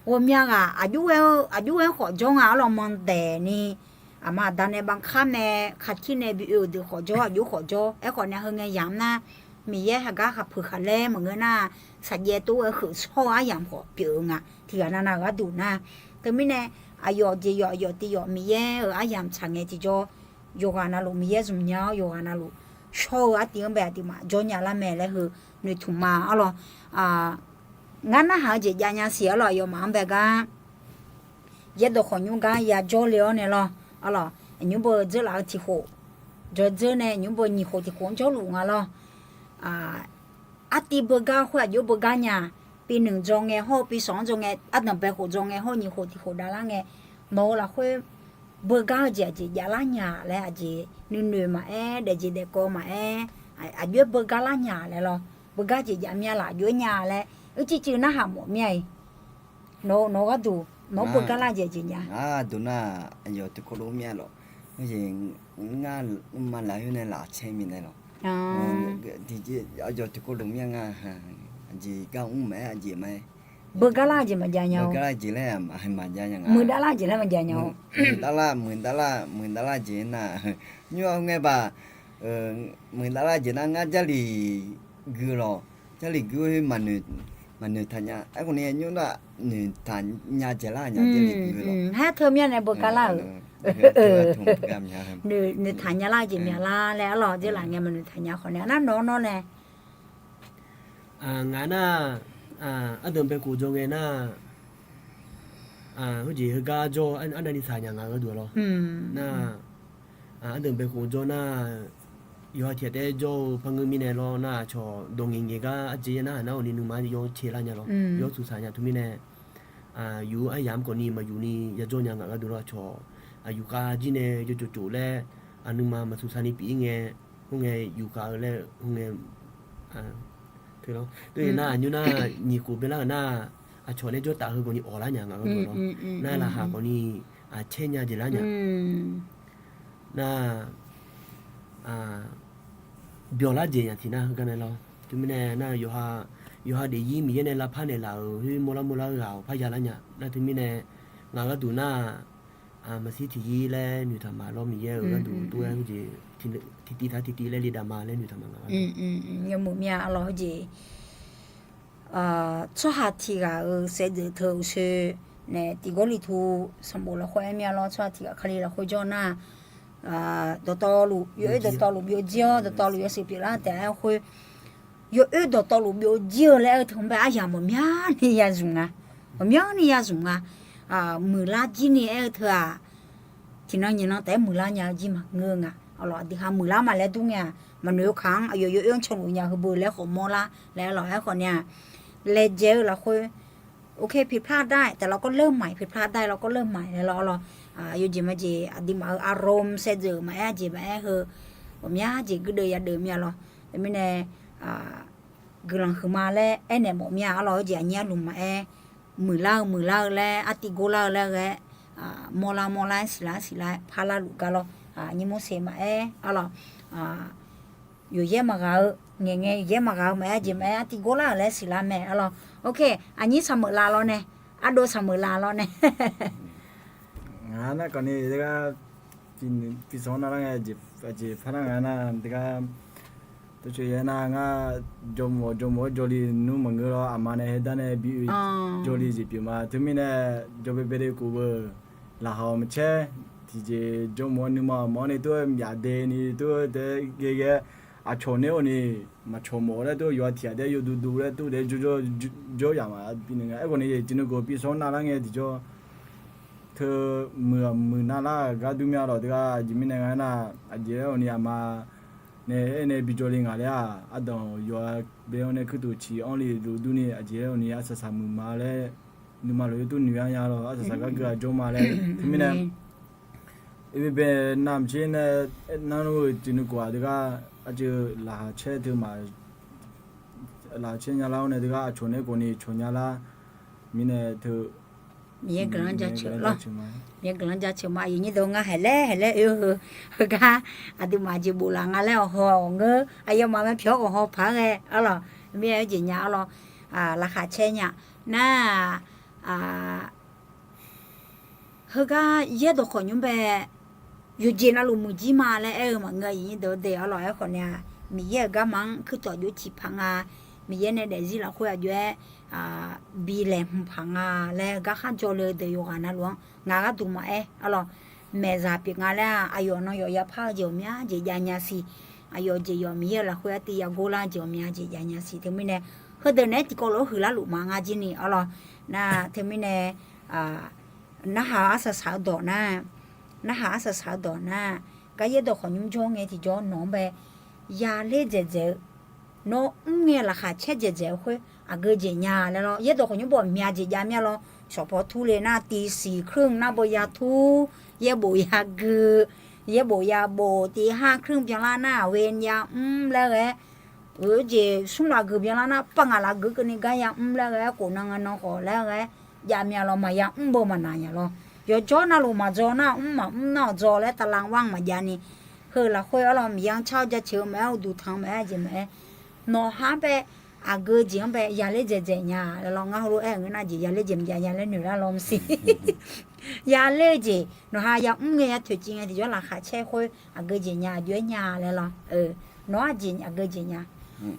Ghawqmya ghaq aqjox-aer khawf jawr nga arlawq, mandaeq ni aqma aqda nae bavkar nae kakir nae bi oe-euq deuq khawf jawr, aqjox khawf jawr. Aerkhawf nae heu ngae yamq nar, Miqyaer haqgar khaqpuiq khaqlaer maqngeur nar, saqjaev tov-aer kheuq shawr-eu aryamq khawf pyeuf-eu nga. Tiqghaq navnav-euq gharduq nar, teumirnae aqyawf jeq yawf, aqyawf tiq yawf, Miqyaer-euq aryamq tsaq ngae tiqjawr yawqghaq navluf Miqyaer zmq nya-awr, yawqghaq navluf shawr-eu artiv-anr bae aqduimaf jawr nya lar mae laer heu noeqtmq ma arlawq. Ngar narhaq-eu jeq jav nya siq arlawq, aqyawfmaf-anr bae gar yaerdawq khawf nymr gar yajawr le-awr nae lawr arlawq, nymr beu dzeurlaf-eu tiq khof, jawr dzeur nae nymr beu nyiq khof tiq khof-anr jawrluf nga lawr. Artiv beugar khoer aqjox beugar nya, pi nmq dzaw ngae hawr-eu pi sawq-anr dzaw ngae, ardanq bae khof dzaw ngae hawr-eu nyiq khof tiq khof davlar ngae, nawq-eu lafkhoer beugar-eu jeq aqjeq javlar nya laer aqjeq nuinoeq maqaer, daefjeq daefkawv maqaer, aqjox-aer beugar lar nya laer lawr, beugar jeq jav mya laf aqjox-aer nya laer, uicuiv cuiv narhaq mawf mya-iq. Nawq-eu gharduq nawq-anr beugar lar jeq aqjeq nya. Ngar duq nar, aqyawf tiqkawv lof mya lawq. Ngar maqlaf khoer nae laf caer minae lawq. Aqyawf tiqkawv lof mya nga. Aqjeq gar mr maqaer, aqjeq maqaer, beugar lar jeq maqjav nya-or. Beugar lar jeq laer maqjav nya nga. Muiqdav lar jeq laer maqjav nya-or. Muiqdav lar, muiqdav lar, muiqdav lar jeq nar, nymr-a ngae baq, muiqdav lar jeq nar ngar Jarlif gui lawq. Jarlif gui-aer maqnoeq taq nya. Aerkhawf ni nymr nar noeqtaq nya jeq lar nya Jarlif gui lawq. Haer teu mya nae beugar lar-euq. Noeqtaq nya lar jeq mya lar laer arlawq, dzeurlaf ngae maqnoeq taq nya khawf nae nar nawr nawr nae. Ngaq nar, ardanq bae khof dzaw ngae nar, heujeq heugar jawr-eu arnavni saq nya ngaq-eu gharduq lawr. Nar, ardanq bae khof jawr nar, yawqha tiq ghaq taef-aer jawr-eu par ngeur mirnae lawr nar, aqcawq dawq ngaeq ngaeq gar arjeq ya nar, aqnar-awq ni nuima yawr cae lar nya lawr. Yawr suqsaq nya teumirnae, yuf-eu aryamq khawf ni maqyuf ni yajawr nya ngaq gharduq lawr. Aqcawq aqyuif khav jir nae yawtsov tsov laer, aqnuima maqsuqsaq ni pyeuf-ir ngae, khoerngae yuf khav-eu laer khoerngae, teu lawr. Teu-eu nar aqnymr nar nyiq khof bae lar-euq nar, aqcawq nae jawr taf heu khawf ni awq lar nya ngaq gharduq lawr. Nar laqkhaq khawf ni caer nya jeq lar nya. Nar, byawq lar jeq nya tiq nar heugar nae lawr. Teumirnae nar, yawqha daefzir Miqyaer nae lavpar naeqlaf-euq khoer mawrlar mawrlar-eu ghaq-awq parya lar nya. Nar teumirnae ngaq gharduq nar, maqshir tiqzir laer noeqtaq ma lawr, Miqyaer-euq gharduq tov-aer heujeq tiqtiv taq tiqtiv laer le dav ma laer noeqtaq ma ngaq gharduq. Yawmuiq mya arlawq heujeq tsawrhaq tiq ghaq-euq saevdzeuf teu uqshoe nae tiqgawrliqtu sanqbof lafkhoer aer mya lawr, tsawrhaq tiq ghaq Kali lafkhoer jawr nar, dawqtawvluf yawoer dawqtawvluf byovjir-awr dawqtawvluf yawshuif pyeuflar taef-aer khoer, yawoer dawqtawvluf byovjir-eu laer aer-eu teu-anr bae aryamq maqmyani yazmq nga. Maqmyani yazmq nga. Muiqlar jir ni aer-eu teu-aq, tiqnan nyiqnan taef-aer muiqlar nya-eu jir maqngeur-eu nga. Aqlawq aqdui ha muiqlar ma laer dur ngae-aq, maqnoeq-eu kaq-anr aqyawf yawoer-anr canluf nya heubeu laer khawf mawrlar laer lawq. Aerkhawf ni-aq, laejae-eu lafkhoer โอเค ผิดพลาดได้ แต่เราก็เริ่มใหม่ ผิดพลาดได้ เราก็เริ่มใหม่ laer lawq. Yawjeq majeq aqduimaf-euq อารมณ์ saevdzeuf maqaer, aqjeq maqaer heu, ghawqmya jeq guirdeuv yadeuv mya lawr. Teumirnae guiqlanq huiqma laer aernaeq mawf mya arlawq. Heujeq aqnyir arluf maqaer, muiqlar-eu muiqlar-eu laer, artiv gorlar-eu laer ghae, mawrlar mawrlar-aer siqlar siqlar-aer parlar luf gar lawr. Nyir Morseq maqaer arlawq, yawqyaer maqghaq-eu, ngaeqngae yawqyaer maqghaq-eu maqaer, aqjeq maqaer artiv gorlar-euq laer siqlar mae arlawq. โอเค aqnyir saqmeuq lav lawr nae, ardov saqmeuq lav lawr nae. Ngaq nar kawfni teugar pisanr nar lar ngae, aqjeq par nar nga nar teugar, tov coeq yaer nar ngar jawrmawf jawrmawf-aer jawrle nmr maqngeur lawr, aqma nae haedar nae bi oe jawrle jeq pyeuf ma. Teumirnae jawrbae bae le khof-eu laqkhaq-awq maqcaer, tiqjeq jawrmawf-aer nuima mawf-anr ni tov-aer myaf dae ni tov-aer dae ghae ghae, aqcawq nae-awq ni maqcawq mawf laer tov-aer yawqha tiq ghaq dae yawduq duq laer tov-aer dae jawr yaq ma bi naeq nga. Aerkhawf ni tiqnan gawq pisanr nar lar ngae tiqjawr teu muiq-aq muiq nar lar-euq gar dur mya lawq. Teugar aqjeq mirnae nga nar, aqjeq aer-awq ni aqma nae aernae bijawr le ngaq laer-aq, ardanq yawqha bae-awr nae kuirtof ciq anr le luf durni aqjeq laer-awq ni arsaq saq muiq ma laer, nuima luf yawtur noeq-a nya lawq, arsaq saq gar geu-aq jawr ma laer. Teumirnae, iqbae navmaqtser nae, nar-eu tiqnuiv khof-aq teugar, arjeuv laqkhaq caer teu ma, laqkhaq caer nya lar-awr nae teugar aqcawq nae khawf ni cawq nya lar mirnae teu Miqyaer guiqlanq jaceuq lawr. Miqyaer guiqlanq jaceuq ma. Aqyuif nyir deuq ngar haeqlaer haeqlaer oe-eu heu, heugar aqduimaf jeq bof laf nga laer awq haw-awq ngeur, aqyawfmaf mae pyawq-awr khawf haw paq-aer ghae arlawq. Mirnae oe jeq nya arlawq, laqkhaq caer nya nar-aq, heugar yaerdawq khawf nymr bae, yawqjeq navluf muiqjir ma laer aer-eu maqngeur, aqyuif nyir deuq-eu de arlawq. Aerkhawf nae-aq, Miqyaer-euq garma-anr kuirtof jov ciq paq nga. Miqyaer nae daefzir lafkhoer aqjox-aer bi laeqhmq paq nga laer garkhar jawr le-eu deuq yawqghaq navluf-anr ngaq gharduq maqaer arlawq. Maeqzaq pyeuf nga laer-aq, aqyawf nan yawf yapar-eu jeq ghawqmya jeq jav nya siq. Aqyawf jeq yawf Miqyaer-euq lafkhoer artiv yagor lar jeq ghawqmya jeq jav nya siq. Teumirnae, heudeuq naeq-aer tiqkawv lof-aer huiqlar luf ma ngar jir ni arlawq. Nar teumirnae, narhaq-eu arsaq saq-eu dawq nar, narhaq arsaq saq-eu dawq nar, gar yaerdawq khawf nymr jawr ngae tiqjawr nawq-anr bae yaler dzaeqdzaeq-eu, nawr mr ngae laqkhaq caer dzaeqdzaeq-eu khoer aqgeu jeq nya laer lawr. Yaerdawq khawf nymr bae mya jeq jav mir-a lawr. Shawqpaw tur le nar, tiqsiq kruir nar bae yatur, yaerbof yagui, yaerbof yabof, tiqha kruir byanlar nar aqgeu yamr laer ghae-aer, oe jeq smr laf gui byanlar nar pav ngaq laf gui keuvni gar yamr laer ghae-aer, khof nan nga nan khawf laer ghae-aer jav mir-a lawr. Maqya mr beu maqnaq nya lawr. Yawqjawr navluf maqdzaw nar mr, maqmr nar-awq dzaw laer tavlav war-anr maqjav ni, heu lafkhoer arlawq, Miqyaer-anr car-awr jaceuq-eu maqaer, uqduq tanq-eu maqaer, aqjeq maqaer, nawqha-anr bae aqgeu jeq-anr bae yaler dzaeqdzaeq nya laer lawr. Ngar heulof-aer ngeur nar jeq yaler jeq maqjav nya laer noeq lar lawr maqsiq. Yaler-eu jeq nawqha yamr ngae ya toeqciv ngae tiqjawr laqkhaq caer khoer aqgeu jeq nya aqjox-aer nya laer lawr. Nawr aqjeq aqgeu jeq nya.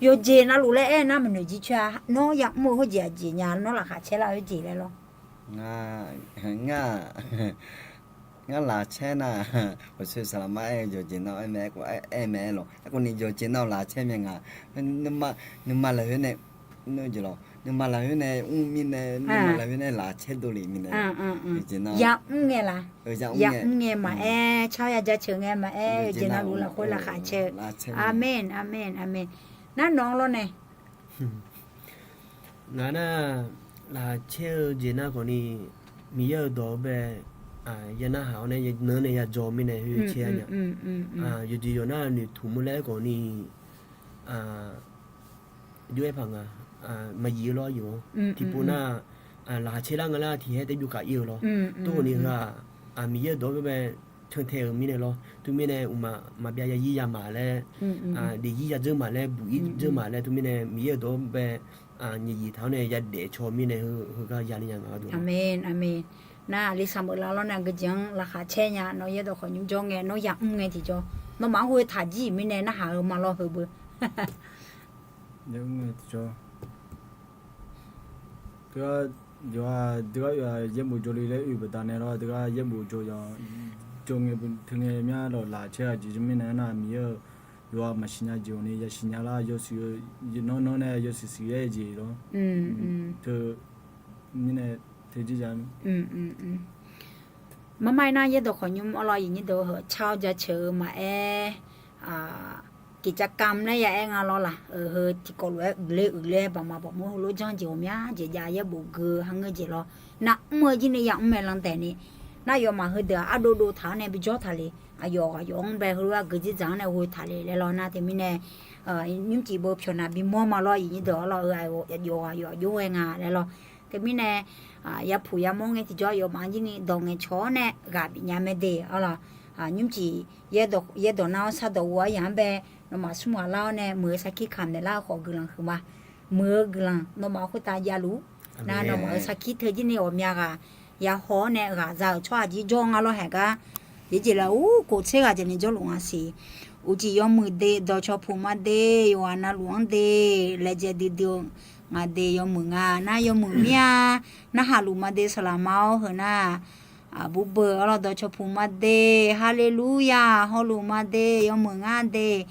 Yawqjeq navluf laer aer nar maqnoeq jir coer-a. Nawr yamr-eu khoerjeq aqjeq nya, nawr laqkhaq caer lar-eu jeq laer lawr. Ngar, ngar laqkhaq caer nar, aqsoe saqlaqma aer-eu yawqjeq nav aer mae, aer mae aer lawq. Aerkhawf ni yawqjeq nav laqkhaq caer mae nga. Nuima lafkhoer nae, jeq lawq, nuima lafkhoer nae mr mirnae, nuima lafkhoer nae laqkhaq caer dovle mirnae, yamr ngae la, yamr ngae maqaer, car-awr ya jaceuq ngae maqaer, yawqjeq navluf lafkhoer laqkhaq caer-eu. Aqmeq, aqmeq, aqmeq. Nar nawq-anr lawr nae Ngaq nar, laqkhaq caer-eu jeq nar khawfni, Miqyaer-euq dawq-eu bae, ya narhaq-awr nae, nan nae ya dzaw mirnae khoer caer-a nya. Yawqjeq yawq nar noeqtmq-eu laer khawfni, jov-aer paq nga, maqyif-eu lawr yawq-anr. Tiqpov nar, laqkhaq caer lar nga lar tiqhaer tae byov kaq ir-eu lawr. Tov khawfni heu-aq, Miqyaer-euq dawq-eu bae cantae-euq mirnae lawr. Teumirnae uqmaq maqbyav ya yir ya maq laer, daefyir ya dzeur maq laer, buq ir dzeur maq laer, teumirnae Miqyaer-euq dawq-eu bae nyiq yif taq-awr nae ya daef caw mirnae heugar ya ni nya nga gharduq. Aqmeq, aqmeq. Nar aqli saq meuq la lawr nae aqgeujeq-anr laqkhaq caer nya. Nawr yaerdawq khawf nymr jawr ngae, nawr yamr ngae tiqjawr, nawmaf-anr ghoe taq jir-iq mirnae narhaq-eu ma lawr heu beu. Teugar, yawqha, teugar yawqha yaerbof jawr le laer oe baqdanae lawr, teugar yaerbof jawr yawq, jawr ngae teu ngae mya lawq laqkhaq caer-a jeq mirnae nar Miqyaer-eu yawqha maqsiq nya jeq-awq ni ya siqnya lar, yawshuif-eu, nawr nawr nae yawshuif shuif-aer jeq lawr. Teu mirnae teu jir ja Marmar-ir nar yaerdawq khawf nymr-awr lawr, aqyuif nyir deuq-eu heu car-awr jaceuq-eu maqaer, กิจกรรม laer ya aer nga lawr laq. Heu tiqkawv lof-aer uiqler uiqler baqmaq baqmur heulof janr jeq ghawqmya jeq jav yaerbof geu-eu ha ngeur jeq lawr. Nar mr-eu jir ni yamr mae lan taef ni. Nar yawfmaf heudeuq-aq ardov dov taq-awr nae bijawr taq le. Aqyawf ghaq yawf-anr bae heulof-aer geujeq dzaq-anr nae ghoe taq le laer lawr. Nar teumirnae nymrcif beu pyawq naq bimawr ma lawr, aqyuif nyir deuq-awr lawr. Heu aqyawf ghaq yawf jov ghae nga laer lawr. Teumirnae yapuq yamawr ngae tiqjawr yawfmaf jir ni dawq ngaeqcawq-awr nae ghaq bifnya mae de-awr lawr. Nymrcif yaerdawq nar-awr sar dawq ghof-awr yaq-anr bae nawmaf smr ghaq lar-awr nae muiq-eu sarkir kamq naeqlar-eu khawf guiqlanq huiqma. Muiq-eu guiqlanq nawmaf khoertav javluf. Nar nawmaf-euq sarkir teu jir ni ghawqmya ghaq yahaw-awr nae ghaq za-euq tsawrhaq jir jawr nga lawr haeq gar. Yaerjeq laer ur khof tser ghaq jeq ni jawrluf nga siq. Uqcif yawmuiq de, dawqcawq puq ma de, yawqghaq navluf-anr de, laejae duidui-eu nga de, yawmuiq nga nar yawmuiq mir-a. Narhaq luf ma de saqlaq ma-awr heu nar, aqbur beu-awr lawr dawqcawq puq ma de, haleluya, hawluf ma de, yawmuiq ngar de,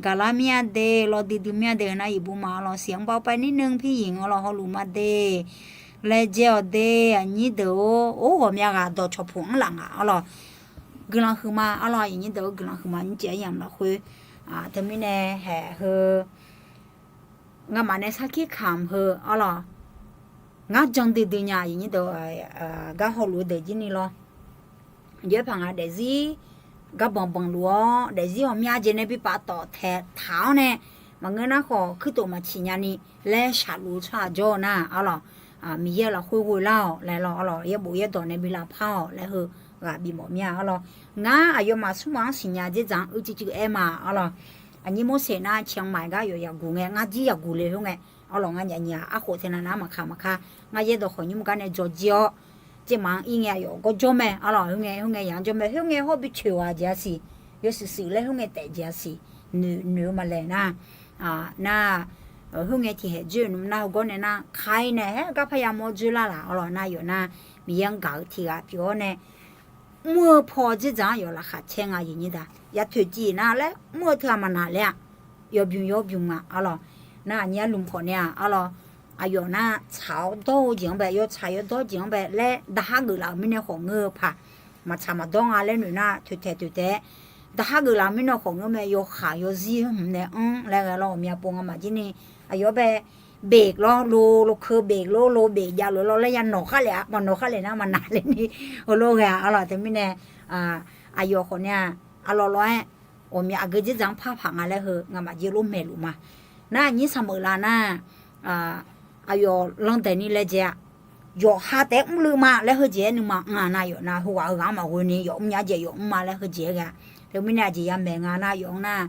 gaqlar mir-a de, lawv duidui mir-a de, heu nar yif bur ma-awr lawr siq-anr bav paev nir nuiv piryiq-awr lawr hawluf ma de, laejae-awq de, aqnyir deuq-or, or ghawqmya ghaq dawqcawq puq-anr laf ngaq-awr lawr. Guiqlanq huiqma-awr lawr, aqyuif nyir deuq-or, guiqlanq huiqma nymrcif aryamq lafkhoer Teumirnae haeq heu, ngamaf nae sarkir kamq heu arlawq, ngar jan duidui nya aqyuif nyir deuq, gar hawluf-eu deuq jir ni lawr. Aqjox-aer paq nga daefzir garbanq banq luf-awr, daefzir ghawqmya jeq nae bi paftawf taeq taq-awr nae, maqngeur nar khawf kuirtof maqciq nyani laer shaqluf-eu tsawrhaq jawr-eu nar arlawq, Miqyaer lafkhoer ghoe lar-awq laer lawr arlawq, yaerbof yaerdawq nae bi lavpar-awq laer heu ghaq bifmawf mir-a arlawq. Ngar aqyawfmaf smr ghaq-anr siqnya dzerdzaq-anr uicuiv cuiv aer ma arlawq. Aqnyir Morseq nar Ciangmai gar yawf yaqguq ngae, ngar jir yaqguq le khoer ngae, arlawq ngar nyaf nyiq-aq arkhof tae nav nar maqkaq maqkar, ngar yaerdawq khawf nymr gar nae dzawjir-awr, tsermaf-anr ir ngae aqyawf gawrjawr mae arlawq, khoerngae khoerngae yaq-anr jawr mae, khoerngae hawr bi coeq-aq jeq-a siq, yawshuif shuif laer khoerngae taef jeq-a siq, noeq noeq-eu ma laeq nar, nar, khoerngae tiqhaeq dzoer-euq nmr nar heugawr nae nar, kar-ir nae haer garpar yamawr dzoer lar laf arlawq nar, yawf nar Miqyaer-anr gaq-eu tiq ghaq pyeuf-awr nae, mr-eu paw dzerdzaq-anr yawf laqkhaq caer nga aqyuif nyir deuq. Ya toeqciv nar laer mr-eu teughaq maqnaq ler-aq, yawbymq yawbymq nga arlawq. Nar aqnyir arlmq khawf nae-aq arlawq, aqyawf nar tsaq-awr dawr-eu jeq-anr bae, yawtsaq yawdawr jeq-anr bae laer daqhar geuflaf-euq mirnae khawf ngeur-eu paq, maqtsaq maqdawr nga laer noeq nar toeqtaeq toeqtaeq-aer, daqhar geuflaf-euq mirnae khawf ngeur mae, yawkhaq yawzir hmq nae anr laer ghae lawr, ghawqmya pov ngamaf jir ni aqyawf-anr bae beq lawr lo, lo keuv beq lor lo beq jav lof lawr laer ya nawq khar lef-a, maqnawq khar lef nar maqnaq le ni, heulof ghae-a arlawq. Teumirnae aqyawf khawf nae-aq, arlawq lawr-aer ghawqmya aqgeu dzerdzaq-anr par paq nga laer heu ngamaf jir lof maeqluf ma. Nar aqnyir saqmeuq la nar, aqyawf landaeq ni laejae-a, yawqha taef-aer mrluiv ma laer heujeq-aer nuima nga nar, yawf nar heughaq heughaq-anr maqghoe ni yawf mrnya jeq yawf mr ma laer heujeq-aer ghae-a. Teumirnae aqjeq yamaeq nga nar yawf-anr nar,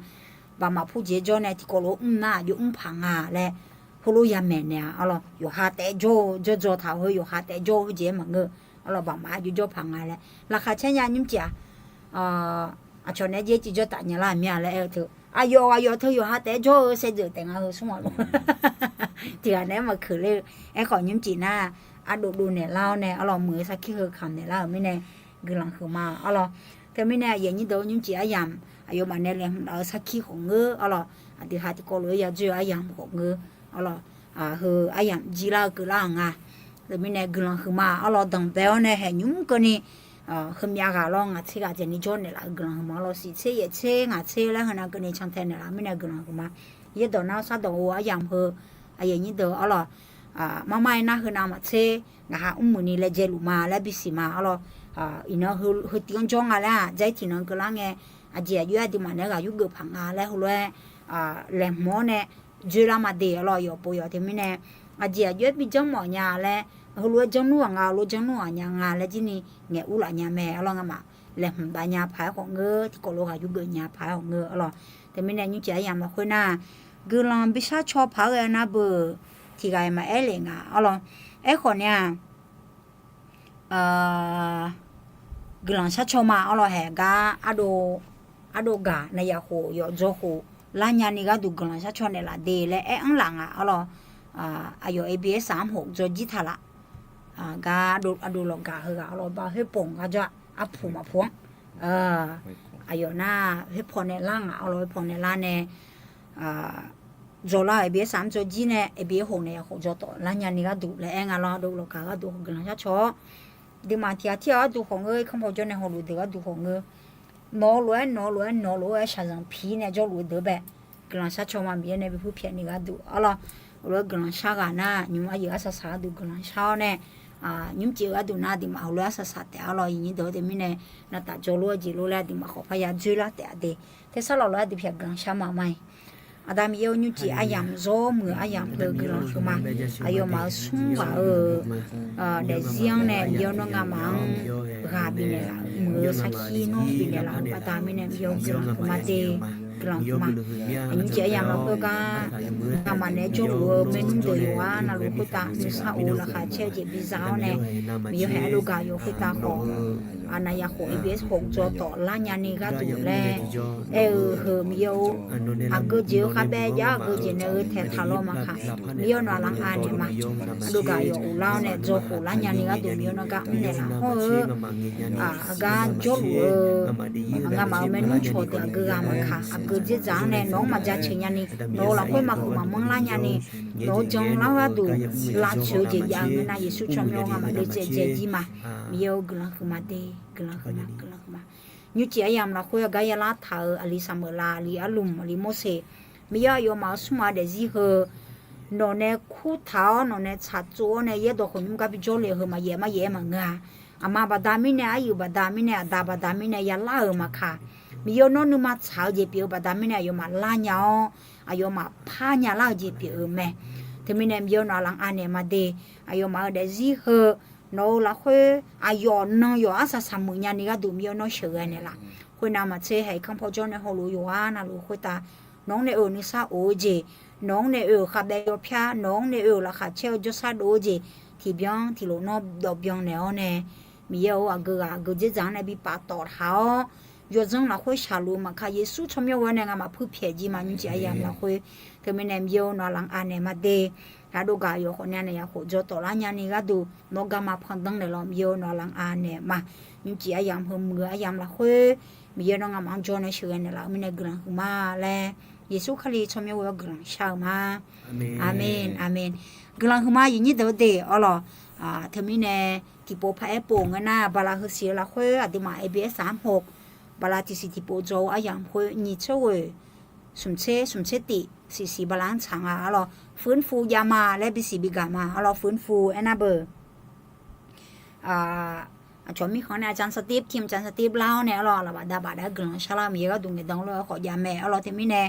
baqmaf purjeq-aer jawr nae tiqkawv lof mr nar aqjox mr paq nga laer, heulof yamaeq naeq-a arlawq. Yawqha taef-aer jawr-eu jawrdzaw taq-eu heu yawqha taef-aer jawr-eu heujeq-aer maqngeur-eu arlawq, baqmaf aqjox jawr paq nga laer laqkhaq caer nya nymrcif-aq, aqcawq naeq-aer jaer civ jawr taf nya lar mir-a laer aer-eu teu, aqyawf aqyawf teu yawqha taef-aer jawr-eu saevdzeuf taef nga heu smr maq luf. Tiq ghaq naeq-aer maqkeuq ler-eu. Aerkhawf nymrcif nar, ardov dov naeqlar-awr nae arlawq, muiq-eu sarkir heu kamq naeqlar-euq mirnae guiqlanq huiqma arlawq. Teumirnae aqyuif aqnyir deuq nymrcif aryamq aqyawfmaf nae laeqhmq laf-eu sarkir khawf ngeur arlawq, aqdui ha tiqkawv lof-aer ya dzoer-eu aryamq khawf ngeur arlawq, heu aryamq jir lar-eu keuvlar-euq nga. Teumirnae guiqlanq huiqma arlawq, danqbae-awr nae haeq nymr keuvni, heumyav ghaq lawr ngaq tser ghaq dzaeqni jawr naeqlaf-eu guiqlanq huiqma lawr, siq tser yaef tser ngaq tser laer heunav keuvni cantae naeqlaf-eu mirnae guiqlanq huiqma. Yaerdawq nar sardawq-eu aryamq heu, aqyuif aqnyir deuq arlawq, marmar-aer nar heunav maqtser ngaq ha mrmuiq ni laejae luf ma laer bisiq ma arlawq. Iqnan heutiv-anr jawr nga laer-aq, dzair tiqnan keuvlar ngae, aqjeq aqjox-aer aqduimaf naeq-aer ghaq yurgeuf paq nga laer heulof-aer laeqhmq-awr nae dzoerlar ma de arlawq, yawf pov yawf teumirnae, aqjeq aqjox-aer bi janrmawf nya laer, heulof-aer janrnmr ghaq nga, heulof janrnmr ghaq nya nga laer jir ni ngaeq urlaf nya mae arlawq, ngamaf laeqhmq dav nya paq-aer khawf ngeur, tiqkawv lof ghaq yurgeuf nya paq-aer khawf ngeur arlawq. Teumirnae nymrcif aryamq lafkhoer nar, guiqlanq bishar caw paq-aer ghae nar beu tiq ghaq-iq maqaer lef nga arlawq. Aerkhawf nae-aq, guiqlanq shar caw ma arlawq, haeq gar ardov gaq nae yaqkhof yawf dzaw khof lar nyani gharduq guiqlanq shar caw naeqlaf de laer aer-anr laf nga arlawq. Aqyawf A B S-aq armq hof dzaw jir taq laf. Gar ardov lawqgaq heughaq arlawq, ba khoerpawq-anr gar jawr-a, arpuq maqpuq-anr. Aqyawf nar khoerpawq nae lar nga arlawq, khoerpawq nae lar nae dzaw lar-euq A B S-aq armq dzaw jir nae A B S hof nae yaqkhof dzaw tawf lar nyani gharduq laer aer nga lawr, ardov lawqgaq gharduq guiqlanq shar caw-awr, aqduimaf tiq ghaq tir-awr gharduq khawf ngeur, irkanr paw jawr nae hawluf deuq gharduq khawf ngeur, nawq-eu lof-aer nawq-eu lof-aer nawq-eu lof-aer shaqzanq pi nae jawrluf-eu deuq bae guiqlanq shar caw ma, Miqyaer nae bi purpyaeq ni gharduq arlawq. Heulof-aer guiqlanq shar ghaq nar, nymr aryuif arsaq saq gharduq guiqlanq shar-awr nae, nymrcif-eu gharduq nar aqduimaf heulof-aer arsaq saq taef arlawq, aqyuif aqnyir deuq-awr teumirnae, navtaf dzaw lof-aer jeq lof laer aqduimaf khawf parya dzoerlar taef-a de. Tersar lawq lof-aer aqdui pyaq guiqlanq shar ma ma-iq. Aqda Miqyaer-eu, nymrcif aryamq zawr muiq-eu aryamq heu guiqlanq huiqma. Aqyawfmaf-euq smr ghaq-euq daefzir-anr nae Miqyaer-awr nawr ngamaf-anr ghaq bifnaeq laf-euq muiq-eu sarkir nawr bifnaeq laf-euq baqda mirnae Miqyaer-eu guiqlanq huiqma de, guiqlanq huiqma. Nymrcif aryamq lafkhoer gar ngamaf naeq-aer jawrluf-eu maernmr deuq yawqghaq navluf khoertav nuisar of-eu laqkhaq caer-eu jeq biza-awr nae, Miqyaer haeq ardov gaq yawq khoertav khawf, aqnav yaqkhof A B S hof dzaw tawf lar nyani gharduq laer aer-eu heu Miqyaer-or, aqgeu jeq-eu kharbae jav aqgeu jeq nae gheutaeq taq law maqkaq, Miqyaer-or nawq-aq lar anaeq ma. Ardov gaq yawq of lar-awr nae dzaw khof lar nyani gharduq Miqyaer-or nawr gar mrnaeq laf hawr-eu aqgar jawrluf-eu ngamaf-euq maernmr cawq deuq aqgeu ghaq maqkaq, aqgeu dzerdzaq-anr nae nawq-anr maqjaceuq nyani, nawq-euq lafkhoer maqhuiq maqmanr lar nyani, nawq-anr janlar gharduq lavtsoeq-eu jeq jav-eu ngeur nar, Yeqsur tsawrmyanr-awr ngamaf deuvdzae dzae jir ma. Miqyaer-or, guiqlanq huiqma de, guiqlanq huiqma, guiqlanq huiqma. Nymrcif aryamq lafkhoer aqgar yalar taq-euq aqli Saqmeuqlav, aqli Arlmq, aqli Morseq, Miqyaer aqyawfmaf-euq smr ghaq daefzir heu nawq nae kurtaq-awr, nawq nae tsaqtsov-awr nae yaerdawq khawf nymr gar bijawr le-eu heu maqyaef maryaef-aer maqngeur-a. Aqma baqda mirnae, aryuif baqda mirnae, aqda baqda mirnae yalar-euq maqkaq, Miqyaer nawr nuima tsaq-eu jeq pyeuf-eu baqda mirnae aqyawfmaf larnya-awr, aqyawfmaf parnya lar-eu jeq pyeuf-eu mae. Teumirnae Miqyaer nawq-aq lanq anaeq ma de. Aqyawfmaf-euq daefzir heu nawq-euq lafkhoer aqyawf nan yawq arsaq saqmuiq nyani gharduq Miqyaer nawr sheuqghae naeqlaf. Khoernav maqtser haeq kanr paw jawr nae hawluf yawqghaq navluf khoertav nawq-anr nae oe-euq nuisar of-eu jeq, nawq-anr nae oe-euq khavbaev yawpyar, nawq-anr nae oe-euq laqkhaq caer-eu jawrsar dov-eu jeq, tiqbyan tiqlof nawr dawqbyan naeq-awr nae, Miqyaer-or, aqgeu ghaq aqgeu dzerdzaq-anr nae bi paftawf taq-awr, yawdzanr lafkhoer shaqluf-eu maqkaq, Yeqsur tsawrmyanr ghoe-awr nae ngamaf puirpyaeq jir ma. Nymrcif aryamq lafkhoer, teumirnae Miqyaer-or, nawq-aq lanq anaeq ma de. Aqdov gaq yawq khawf nae naeq yaq khof dzaw tawf lar nyani gharduq nawr garma pandanr naeqlaf, Miqyaer-or, nawq-aq lanq anaeq ma. Nymrcif aryamq heu muiq-eu aryamq lafkhoer, Miqyaer nawr ngamaf-anr jawr nae sheuqghae naeqlaf-eu mirnae guiqlanq huiqma laer, Yeqsur Kali tsawrmyanr ghoe-awr guiqlanq shar-eu ma. Aqmeq, aqmeq. Guiqlanq huiqma aqyuif nyir deuq-eu de arlawq. Teumirnae tiqpov paraer pov ngae nar, bala heusiq-eu lafkhoer aqduimaf A B S-aq armq hoq, bala tiqsiq tiqpov dzaw-eu aryamq khoer nyiq tser ghoeq smq tser smq tser tif siqsiq bala-anr tsaq nga arlawq. ฟื้นฟู jav ma laer bisiq bigaq ma arlawq. ฟื้นฟู aernar beu aqcawq mirkhanq nae อาจารย์สตีฟ team อาจารย์สตีฟ lar-awr nae arlawq, lafbaf davbaf dav guiqlanq sharlar Miqyaer gharduq ngaeqdan lof-aer khawf jav mae arlawq. Teumirnae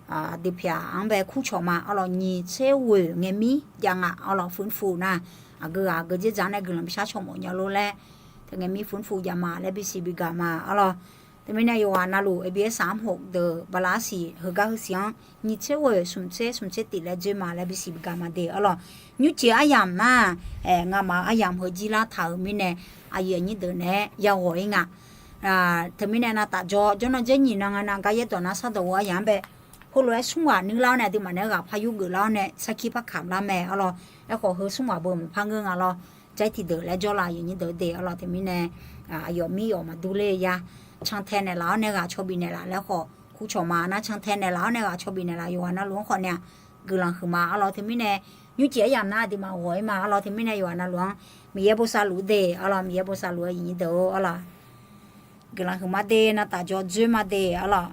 aqdui pyaq-anr bae kurcawq ma arlawq. Nyiq tser ghoeq ngae mir jav nga arlawq. ฟื้นฟู nar, aqgeu ghaq aqgeu dzerdzaq-anr nae guiqlanq bishar cawq mawf nya lor laer, teu ngae mir ฟื้นฟู jav ma laer bisiq bigaq ma arlawq. Teumirnae yawqghaq navluf A B S-aq armq hoq deuq bala arsiq heugar heusiq-anr nyiq tser ghoeq smq tser smq tser tif laer dzoer ma laer bisiq bigaq ma de arlawq. Nymrcif aryamq nar, ngamaf-euq aryamq heu jir lar taq-euq mirnae, aqyuif aqnyir deuq naeq-aer yaghawq-ir nga. Teumirnae navtaf jawr jawrnan dzer nyiq nan nga nav gar yaerdawq nav sardawq-eu aryamq-anr bae, heulof-aer smr ghaq nuir lar-awr nae aqduimaf naeq-aer ghaq par yur geuf lar-awr nae sarkir par kamq lar mae arlawq. Aerkhawf heu smr ghaq beu maqpar ngeur nga lawr. Jair tiqdeuq laer jawrlaf aqyuif nyir deuq de arlawq. Teumirnae aqyawf mir yawf maqdur ler-eu ya, cantae naeqlaf-awr nae ghaq cawbif naeqlaf laer khawf kurcawq ma nar, cantae naeqlaf-awr nae ghaq cawbif naeqlaf yawqghaq navluf-anr khawf nae-aq guiqlanq huiqma arlawq. Teumirnae nymrcif aryamq nar aqduimaf ghawq-ir ma arlawq. Teumirnae yawqghaq navluf-anr Miqyaer bosav luf de arlawq. Miqyaer bosav luf-eu aqyuif nyir deuq-or arlawq. Guiqlanq huiqma de, navtaf jawr dzoer ma de arlawq.